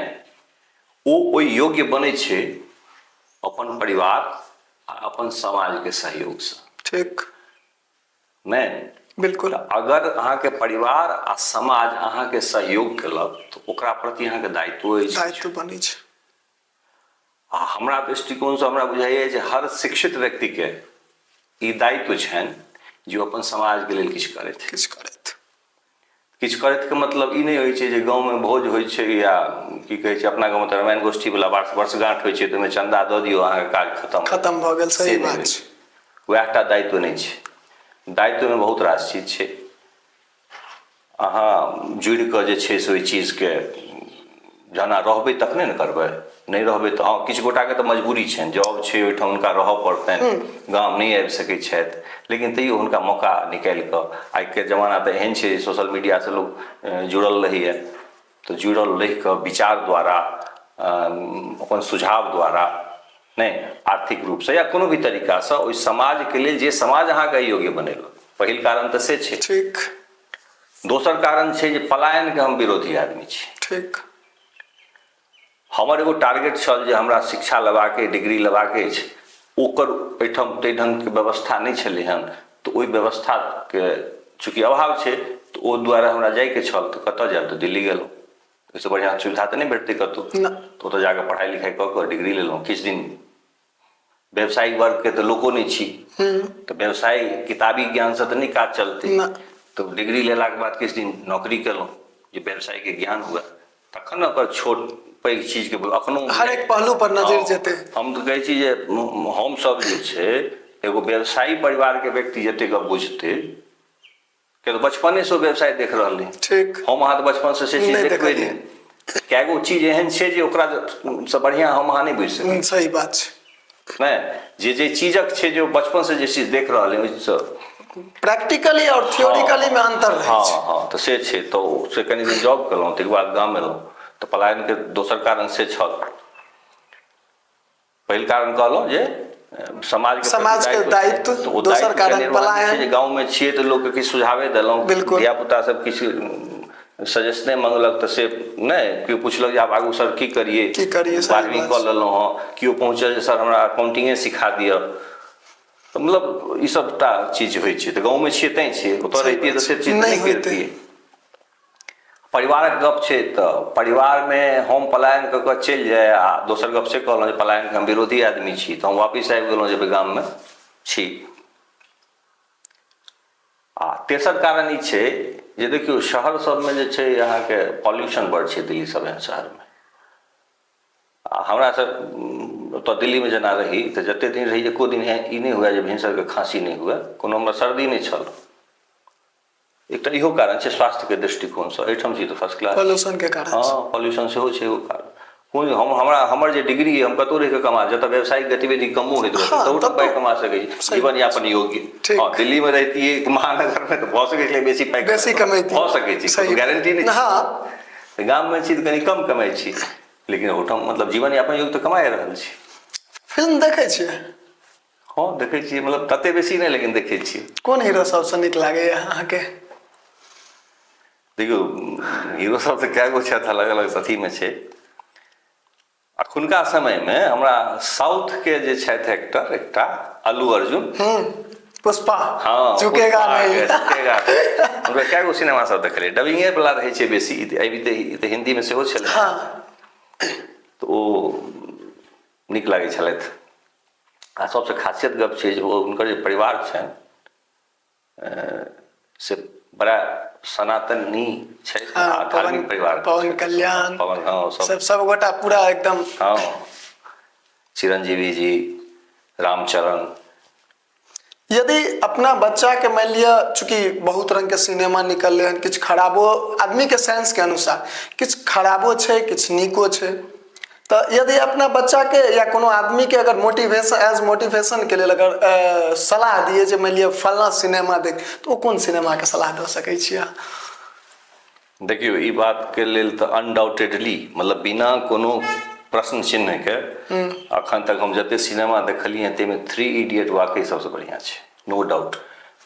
ओ ओहि योग्य बनै छै अपन परिवार आ अपन समाजके सहयोगसँ। ठीक नहि? बिल्कुल। अगर अहाँके परिवार आ समाज अहाँके सहयोग केलक तऽ ओकरा प्रति अहाँके दायित्व अछि, दायित्व बनै छै। आ हमरा दृष्टिकोणसँ हमरा बुझाइए जे हर शिक्षित व्यक्तिके ई दायित्व छनि जे ओ अपन समाजके लेल किछु करथि। किछु करथि। किछु करैतके मतलब ई नहि होइ छै जे गाँवमे भोज होइ छै या की कहै छै अपना गाँवमे तऽ रामायण गोष्ठीवला वर्षगाँठ होइ छै तऽ ओहिमे चन्दा दऽ दियौ, अहाँके काज खतम खतम भऽ गेल। सही बात छै। वएह टा दायित्व नहि छै, दायित्वमे बहुत रास चीज छै। अहाँ जुड़ि कऽ जे छै से ओहि चीजके जहन अहाँ रहबै तखने ने करबै, नहि रहबै तऽ हँ किछु गोटाके तऽ मजबूरी छनि, जॉब छै ओहिठाम हुनका रहऽ पड़तनि, गाम नहि आबि सकै छथि, लेकिन तैयो हुनका मौका निकालि कऽ, आइके जमाना तऽ एहन छै सोशल मीडियासँ लोक जुड़ल रहैए, तऽ जुड़ल रहि कऽ विचार द्वारा, अपन सुझाव द्वारा, नहि आर्थिक रूपसँ या कोनो भी तरीकासँ ओहि समाजके लेल जे समाज अहाँके योग्य बनेलक, पहिल कारण तऽ से छै। ठीक। दोसर कारण छै जे पलायनके हम विरोधी आदमी छी। ठीक। हमर एगो टारगेट छल जे हमरा शिक्षा लेबाक अइ, डिग्री लेबाक अछि, ओकर एहिठाम ताहि ढङ्गके व्यवस्था नहि छलै हन, तऽ ओहि व्यवस्थाके चूँकि अभाव छै तऽ ओ दुआरे हमरा जाइके छल, तऽ कतऽ जायब, तऽ दिल्ली गेलहुँ, ओहिसँ बढ़िआँ सुविधा तऽ नहि भेटतै कतहु, तऽ ओतऽ जाकऽ पढ़ाइ लिखाइ कऽ कऽ डिग्री लेलहुँ। किछु दिन व्यवसायिक वर्गके तऽ लोको नहि छी, तऽ व्यवसाय किताबी ज्ञानसँ तऽ नहि काज चलतै, तऽ डिग्री लेलाके बाद किछु दिन नौकरी केलहुँ जे व्यवसायके ज्ञान हुए, तखन ने ओकर छोट पैघ चीजके अखनो हर एक पहलू पर नजरि जेतै। हम तऽ कहै छी जे हमसभ जे छै एगो व्यवसायी परिवारके व्यक्ति जतेक गप बुझतै, किया तऽ बचपनेसँ व्यवसाय देख रहल रही। ठीक। हम अहाँ तऽ बचपनसँ से चीज नहि देखबै देखलियै। नहि, कए गो चीज एहन छै जे ओकरा सँ बढ़िआँ हम अहाँ नहि बुझि सकै। सही बात छै। नहि, जे जे चीजक छै जे बचपनसँ जे चीज देख रहल है ओहिसँ प्रैक्टिकली और थियोरिकली में अंतर रहै हँ छै। हँ, तऽ से छै, तऽ से कनि दिन जॉब केलहुँ, ताहिके बाद गाम एलहुँ, तऽ पलायनके दोसर कारण से छल। पहिल कारण कहलहुँ जे समाजके समाजके दायित्व, तऽ ओ दोसर दायित्वके कारण निर्वहन जे छै पलायन। जे गाँवमे छियै तऽ लोकके किछु सुझावे देलहुँ, बिल्कुल। धिया पुता सब किछु सजेशने मंगलक तऽ से नहि, केओ पुछलक जे आब आगू सर की करियै, की करियै, सही 12वीं बात कऽ छै। लेलहुँ हँ, केओ पहुँचल जे सर हमरा अकाउंटिंगे सिखा दिअ, तऽ मतलब ई सबटा चीज होइ छै। तऽ गाँवमे छियै तैँ छियै, ओतऽ सही रहितियै बात तऽ से छै। चीज नहि नहि होइतै। करितियै। परिवारक गप छै तऽ परिवारमे हम पलायन कऽ कऽ चलि जाय, आ दोसर गप से कहलहुँ जे पलायनके हम विरोधी आदमी छी, तऽ हम वापिस आबि गेलहुँ जे गाममे छी। आ तेसर कारण ई छै जे देखियौ शहर सबमे जे छै अहाँके पॉल्यूशन बड़ छै दिल्ली सब एहन शहरमे। आ हमरा सब ओतऽ दिल्लीमे जेना रही तऽ जते दिन रही एको दिन ई नहि हुए जे भिनसरके खाँसी नहि हुए, कोनो हमरा सर्दी नहि छल। एकटा इहो कारण छै स्वास्थ्यके दृष्टिकोणसँ। एहिठाम छी तऽ फर्स्ट क्लास पॉल्यूशन के कारण। हँ, पॉल्यूशन सेहो छै एगो कारण। कोन हम हमरा हमर जे डिग्री अइ, हम कतहु रहि कऽ कमा, जतऽ व्यावसायिक गतिविधि कमो होइत रहतै तहू पाइ कमा सकै छी, जीवन यापन योग्य। हँ, दिल्लीमे रहितियै महानगरमे तऽ भऽ सकै छलै बेसी पाइ बेसी कमैतियै, भऽ सकै छै, कोनो गारंटी नहि। हँ, गाममे छी तऽ कनि कम कमाइ छी, लेकिन ओहिठाम मतलब जीवन यापन योग्य तऽ कमाए रहल छी। फिल्म देखै छियै? हँ, देखै छियै, मतलब तते बेसी नहि, लेकिन देखै छियै। कोन हीरो सबसँ नीक लागैया अहाँके? देखियौ, हीरो सब तऽ कए गो छथि, अलग अलग अथीमे छै। अखुनका समयमे हमरा साउथके जे छथि एक्टर एकटा अल्लू अर्जुन, पुष्पा, हँ, झुकेगा नहीं, झुकेगा। हुनकर कए गो सिनेमा सब देखलियै, डबिंगे वाला रहै छै बेसी, ई तऽ हिन्दीमे सेहो छलै। तऽ ओ नीक लागै छलथि। आ सबसँ खासियत गप छै जे ओ हुनकर जे परिवार छनि से बड़ा सनातनी छै, धार्मिक परिवार। पवन कल्याण, पवन, हँ, सब सब गोटा पूरा एकदम। हँ, चिरंजीवी जी, रामचरण। यदि अपना बच्चाके मानि लिअ, चूँकि बहुत रङ्गके सिनेमा निकललै हन, किछु खराबो, आदमीके सेंसके अनुसार किछु खराबो छै, किछु नीको छै, तऽ यदि अपना बच्चाके या कोनो आदमीके अगर मोटिवेशन, एज मोटिवेशनके लेल अगर सलाह दियै जे मानि लिअ फल्लाँ सिनेमा देख, तऽ ओ कोन सिनेमाके सलाह दऽ सकै छियै अहाँ? देखियौ, ई बातके लेल तऽ अनडाउटेडली, मतलब बिना कोनो प्रश्न चिन्हके, अखन तक हम जते सिनेमा देखलियै ताहिमे थ्री इडियट वाकई सबसँ बढ़िआँ छै, नो डाउट।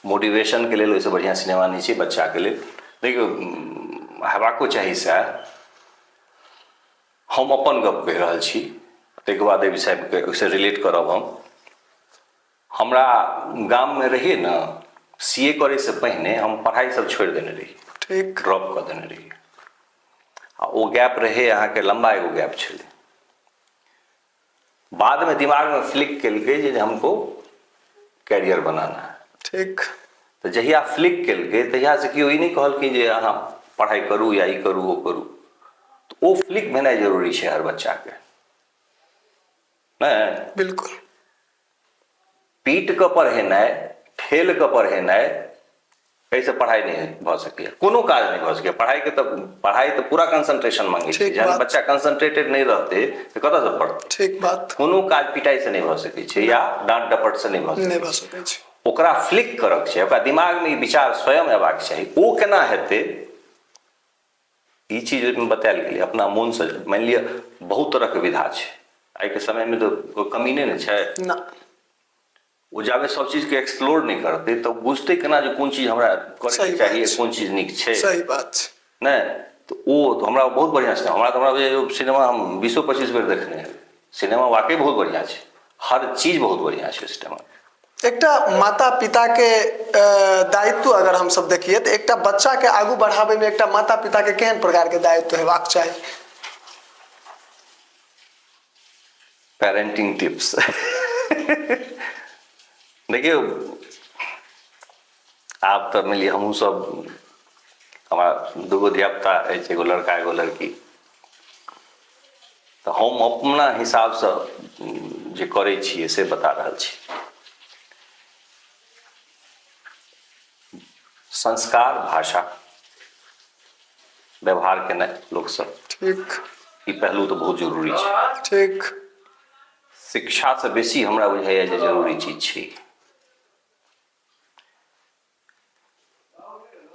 मोटिवेशनके लेल ओहिसँ बढ़िआँ सिनेमा नहि छै बच्चाके लेल। देखियौ, हेबाको चाही सएह। हम अपन गप कहि रहल छी, ताहिके बाद एहि विषयके ओहिसँ रिलेट करब हम। हमरा गाममे रहियै ने, सी ए करैसँ पहिने हम पढ़ाइ सब छोड़ि देने रहियै। ड्रॉप कऽ देने रहियै। आ ओ गैप रहै अहाँके लम्बा, एगो गैप छलै। बादमे दिमागमे फ्लिक केलकै जे हमको कैरियर बनाना है। तऽ जहिया फ्लिक केलकै तहियासँ केओ ई नहि कहलकै जे अहाँ पढ़ाइ करू या ई करू ओ करू। तऽ ओ फ्लिक भेनाइ जरूरी छै हर बच्चाके, नहि? बिल्कुल। पीट कऽ पढ़ेनाइ, ठेल कऽ पढ़ेनाइ, एहिसँ पढ़ाइ नहि भऽ सकैए, कोनो काज नहि भऽ सकैए। पढ़ाइके तऽ पढ़ाइ तऽ पूरा कंसंट्रेशन मांगै छै। जहन बच्चा कंसंट्रेटेड नहि रहतै तऽ कतऽसँ पढ़तै? ठीक बात। कोनो काज पिटाइसँ नहि भऽ सकै छै या डाँट डपटसँ नहि भऽ सकै छै। ओकरा फ्लिक करक छै, ओकरा दिमागमे ई विचार स्वयं अयबाक चाही। ओ केना हेतै, ई चीज ओहिमे बतायल गेलै। अपना मोनसँ मानि लिअ, बहुत तरहके विधा छै आइके समयमे, तऽ कोइ कमी नहि ने छै। ना। ओ जाबे सब चीजके एक्सप्लोर नहि करतै तऽ बुझतै केना जे कोन चीज हमरा करैके चाही, कोन चीज नीक छै? सही बात छै। नहि तऽ ओ तऽ हमरा बहुत बढ़िआँ सिनेमा, हमरा तऽ हमरा बुझाइए सिनेमा हम 20-25 बेर देखने हेबै। सिनेमा वाकई बहुत बढ़िआँ छै, हर चीज बहुत बढ़िआँ छै सिनेमा। एकटा माता पिताके दायित्व अगर हमसब देखिए तऽ एकटा बच्चाके आगू बढ़ाबैमे एकटा माता पिताके केहन प्रकारके दायित्व हेबाक चाही? पेरेंटिंग टिप्स, देखियौ, आब तऽ मानि लिअ हमहूँ सब, हमरा दूगो धियापुता अछि, एगो लड़का एगो लड़की, तऽ हम अपना हिसाबसँ जे करै छियै से बता रहल छी। संस्कार, भाषा, व्यवहार केनाइ लोकसँ, ठीक, ई पहलू तऽ बहुत जरूरी छै। शिक्षासँ बेसी हमरा बुझाइए जे जरूरी चीज छै।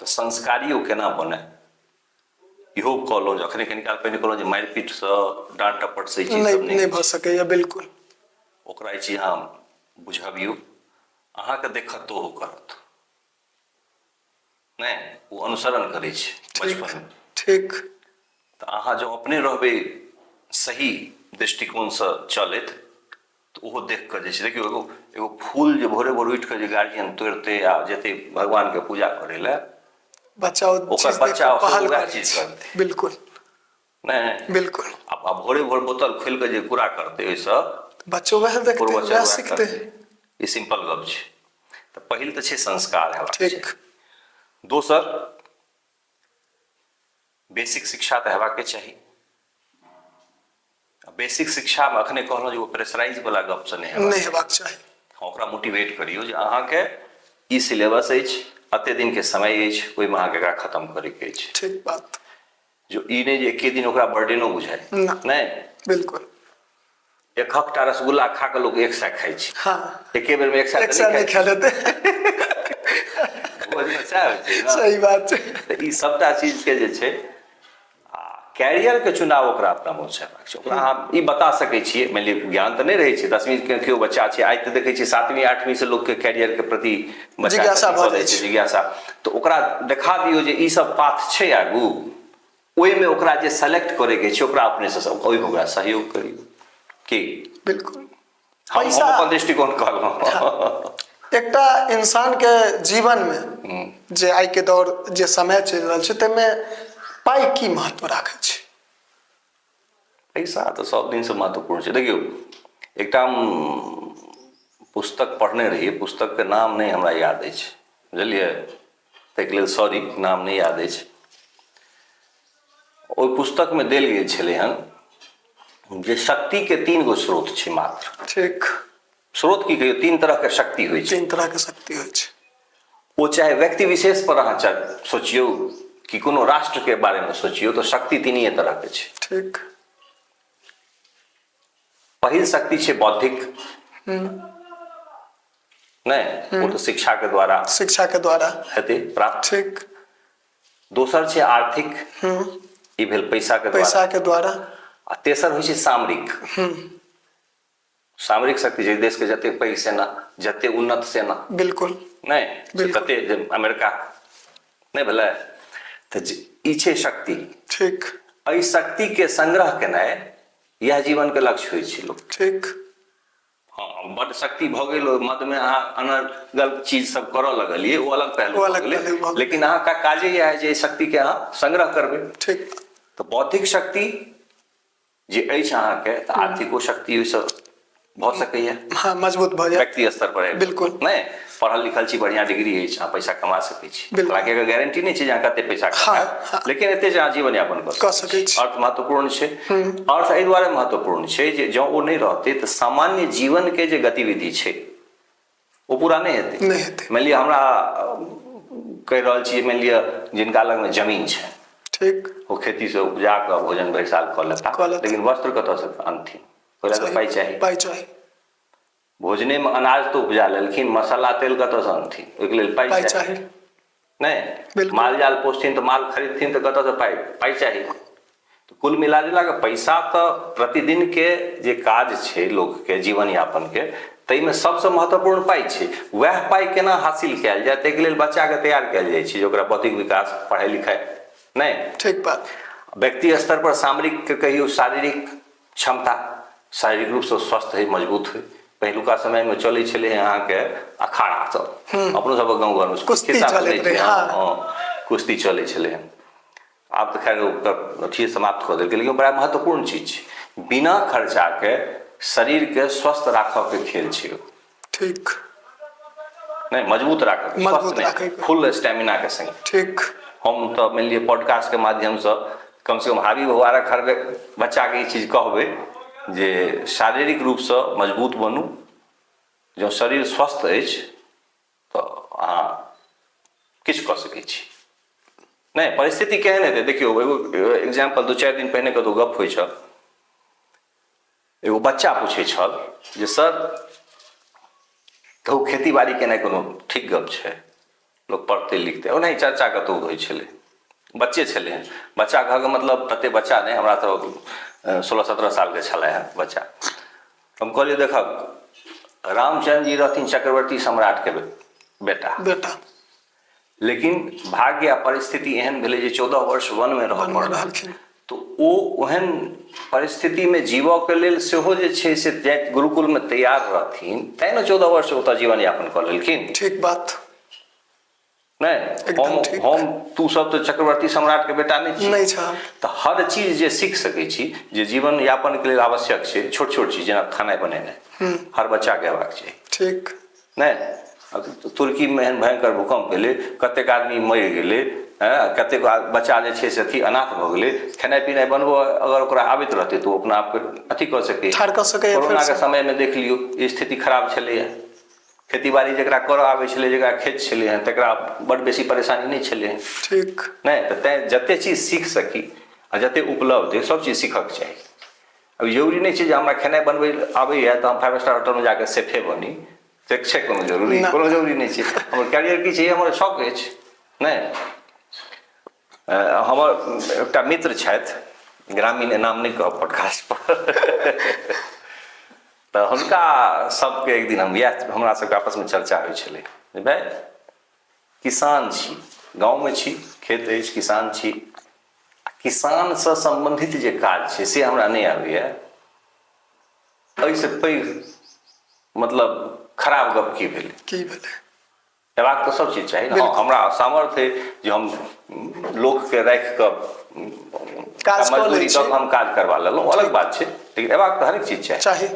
तऽ संस्कारियो केना बने, इहो कहलहुँ जे अखने कनि काल पहिने कहलहुँ जे मारि पीटसँ, डाँट डपटसँ ई चीज सब नहि भऽ सकैए। बिल्कुल। ओकरा ई चीज अहाँ बुझबियौ, अहाँके देखत तऽ ओहो करत। नहि, ओ अनुसरण करै छै बचपनमे। ठीक। तऽ अहाँ जँ अपने रहबै सही दृष्टिकोणसँ चलैत तऽ ओहो देख कऽ जे छै, देखियौ, एगो एगो फूल जे भोरे भोर उठि कऽ जे गार्जियन तोड़तै आ जेतै भगवानके पूजा करै लए, बच्चा ओकर बच्चा वएह चीज करतै। बिल्कुल। नहि? बिल्कुल। आ भोरे भोर बोतल खोलि कऽ जे कूड़ा करतै ओहिसँ बच्चो वएह देखतै, वएह सिखतै। ई सिंपल गप छै। तऽ पहिल तऽ छै संस्कार हेबाक। ठीक। दोसर, बेसिक शिक्षा तऽ हेबाके चाही। बेसिक शिक्षामे अखने कहलहुँ जे ओ प्रेशराइज वाला गप से नहि हेबाक, नहि हेबाक चाही। ओकरा मोटिवेट करियौ जे अहाँके ई सिलेबस अछि, एते दिनके समय अछि, ओहिमे अहाँके एकरा खत्म करैके अछि। ठीक बात। जो ई नहि जे एके दिन ओकरा बर्डनो बुझाय नहि। बिल्कुल। एकहकटा रसगुल्ला खा कऽ लोक एक सए खाइ छै। हाँ। एके बेर में एक सए एक सए नहि खा लेतै। भोजमे सएह होइ छै ने। सही बात छै। तऽ ई सबटा चीजके जे छै आ कैरियरके चुनाव ओकरा अपना मोनसँ हेबाक छै। ओकरा अहाँ ई बता सकै छियै, मानि लिअ ज्ञान तऽ नहि रहै छै, दसवींके केओ बच्चा छै, आइ तऽ देखै छियै सातवीं आठवींसँ लोकके कैरियरके प्रति जिज्ञासा भऽ जाइ छै, जिज्ञासा, तऽ ओकरा देखा दियौ जे ई सब पाथ छै आगू, ओहिमे ओकरा जे सेलेक्ट करैके छै ओकरा अपनेसँ ओहिमे ओकरा सहयोग करियौ की। बिल्कुल। हम अपन दृष्टिकोण कहलहुँ। एकटा इंसान के जीवन में जे आइ के दौर जे समय चलि रहल छै ताहिमे पाइ की महत्व राखै छै? पैसा तऽ सब दिनसँ महत्वपूर्ण छै। देखियौ, एकटा हम पुस्तक पढ़ने रहियै, पुस्तकके नाम नहि हमरा याद अछि, बुझलियै, ताहिके लेल सॉरी, नाम नहि याद अछि। ओहि पुस्तकमे देल गेल छलै हन जे शक्तिके तीन गो स्रोत छै मात्र। ठीक। स्रोत की कहियौ, तीन तरहके शक्ति होइ छै। तीन तरहके शक्ति होइ छै। ओ चाहे व्यक्ति विशेष पर अहाँ सोचियौ कि कोनो राष्ट्रके बारेमे सोचियौ, तऽ शक्ति तीनिए तरहके छै। ठीक। पहिल शक्ति छै बौद्धिक, नहि, ओ तऽ शिक्षा के द्वारा, शिक्षा के द्वारा हेतै प्राप्त। ठीक। दोसर छै आर्थिक, ई भेल पैसा के द्वारा, पैसा के द्वारा। आ तेसर होइ छै सामरिक। सामरिक शक्ति जे देश के जते पैघ सेना, जते उन्नत सेना, बिल्कुल, नहि तते जे अमेरिका नहि भेलै, तऽ ई छै शक्ति। ठीक। एहि शक्ति के संग्रह केनाइ इएह जीवन के लक्ष्य होइ छै लोक। ठीक। हँ, बड शक्ति भऽ गेल, ओहि मदमे अहाँ अनर्गल चीज सब करऽ लगलियै, ओ अलग पहलू भऽ गेलै, लेकिन अहाँके काजे इएह है जे एहि शक्तिके अहाँ संग्रह करबै। ठीक। तऽ बौद्धिक शक्ति जे अछि अहाँके, तऽ आर्थिको शक्ति ओहिसँ भऽ सकैए। हाँ, मजबूत भऽ जायत व्यक्ति स्तर पर। बिल्कुल। नहि, पढ़ल लिखल छी, बढ़िआँ डिग्री अछि, अहाँ पैसा कमा सकै छी। हालांकि एकर गारंटी नहि छै जे अहाँ कते पैसा कमायब, हाँ, लेकिन एते जे अहाँ जीवन यापन कऽ सकै छी। अर्थ महत्वपूर्ण छै। अर्थ एहि दुआरे महत्वपूर्ण छै जे जँ ओ नहि रहतै तऽ सामान्य जीवन के जे गतिविधि छै ओ पूरा नहि हेतै। नहि हेतै। मानि लिअ हमरा कहि रहल छी, मानि लिअ जिनका लगमे जमीन छै, ठीक, ओ खेतीसँ उपजा कऽ भोजन भरि साल कऽ लेता, लेकिन वस्त्र कतऽसँ अनथिन? ओहि लए तऽ पाइ चाही। पाइ चाही। भोजनेमे अनाज तऽ उपजा लेलखिन, मसाला तेल कतऽसँ अनथिन? ओहिके लेल पाइ चाही। नहि, माल जाल पोसथिन तऽ माल खरीदथिन तऽ कतऽसँ पाइ? पाइ चाही। तऽ कुल मिला जुला कऽ पैसा तऽ प्रतिदिनके जे काज छै लोकके जीवन यापनके, ताहिमे सबसँ महत्वपूर्ण पाइ छै। वएह पाइ केना हासिल कयल जाय ताहिके लेल बच्चाके तैयार कयल जाइ छै जे ओकरा बौद्धिक विकास, पढ़ाइ लिखाइ, नहि। ठीक बात। व्यक्ति स्तर पर सामरिक कहियौ शारीरिक क्षमता, शारीरिक रूपसँ स्वस्थ होइ, मजबूत होइ। पहिलुका समयमे चलै छलै अहाँके अखाड़ा सब, अपनो सबके गाँव घरमे कुश्ती चलैत रहै। हाँ, कुश्ती चलै छलै। आब तऽ खैर ओकर अथिए समाप्त कऽ देलकै, लेकिन बड़ा महत्वपूर्ण चीज छै। बिना खर्चाके शरीरके स्वस्थ राखऽके खेल छै ओ। ठीक। नहि, मजबूत राखऽ, मजबूत राखऽ, फुल स्टेमिनाके संग। ठीक। हम तऽ मानि लिअ पॉडकास्टके माध्यमसँ कमसँ कम हाबी बौआरक हर बच्चाके ई चीज कहबै जे शारीरिक रूपसँ मजबूत बनू। जँ शरीर स्वस्थ अछि तऽ अहाँ किछु कऽ सकै छी। नहि, परिस्थिति केहन हेतै देखियौ, एगो एग्जाम्पल, 2-4 दिन पहिने कतहु गप होइ छल, एगो बच्चा पूछै छल जे सर कहू खेती बाड़ी केनाइ कोनो ठीक गप छै? लोक पढ़तै लिखतै? ओनाही चर्चा कतहु होइ छलै, बच्चे छलै हँ, बच्चा कहऽके मतलब तते बच्चा नहि, हमरा तऽ 16-17 सालके छलै हँ बच्चा। हम कहलियै देखक, रामचंद्र जी रहथिन चक्रवर्ती सम्राटके बेटा, बेटा, लेकिन भाग्य आ परिस्थिति एहन भेलै जे 14 वर्ष वनमे रहऽ पड़ल। तऽ ओ ओहन परिस्थितिमे जीवऽके लेल सेहो जे छै से गुरुकुलमे तैयार रहथिन, तैँ ने 14 वर्ष ओतऽ जीवन यापन कऽ लेलखिन। ठीक बात। नहि, हम तू सब तऽ चक्रवर्ती सम्राटके बेटा नहि छी। नहि छह। तऽ हर चीज जे सीख सकै छी जे जीवन यापनके लेल आवश्यक छै, छोट छोट चीज जेना खाना बनेनाइ हर बच्चाके अयबाक चाही। ठीक। नहि, तुर्कीमे एहन भयंकर भूकम्प एलै, कतेक आदमी मरि गेलै, कतेक बच्चा जे छै से अथी अनाथ भऽ गेलै। खेनाइ पिनाइ बनबो अगर ओकरा आबैत रहतै तऽ ओ अपना आपके अथी कऽ सकैए। ठाढ़ कऽ सकैए। कोरोनाके समयमे देख लियौ, स्थिति खराब छलैए। खेती बाड़ी जकरा करऽ आबै छलै, जकरा खेत छलै हँ, तकरा बड्ड बेसी परेशानी नहि छलै हँ। ठीक। नहि तऽ तैँ जतेक चीज सीख सकी आ जतेक उपलब्ध अइ, सभ चीज सीखऽके चाही। आब जरूरी नहि छै जे हमरा खेनाइ बनबै आबैए तऽ हम फाइव स्टार होटलमे जाकऽ सेफे बनी, से छै कोनो जरूरी? नहि। कोनो जरूरी नहि छै। हमर कैरियर की छै, हमर शौक अछि। नहि, हमर एकटा मित्र छथि ग्रामीण, नाम नहि कहब पॉडकास्ट पर, तऽ हुनका सबके एक दिन हम इएह, हमरा सबके आपसमे चर्चा होइ छलै जे भाइ किसान छी, गाँवमे छी, खेत अछि, किसान छी, किसानसँ सम्बन्धित जे काज छै से हमरा नहि आबैए, एहिसँ पैघ मतलब खराब गप की भेलै? की भेलै? हेबाक तऽ सब चीज चाही ने। हँ, हमरा सामर्थ्य अइ जे हम लोकके राखि कऽ काज कऽ लै मजदूरी छी। दऽ कऽ हम काज करबा लेलहुँ, अलग बात छै, लेकिन हेबाक तऽ हरेक चीज चाही। चाही।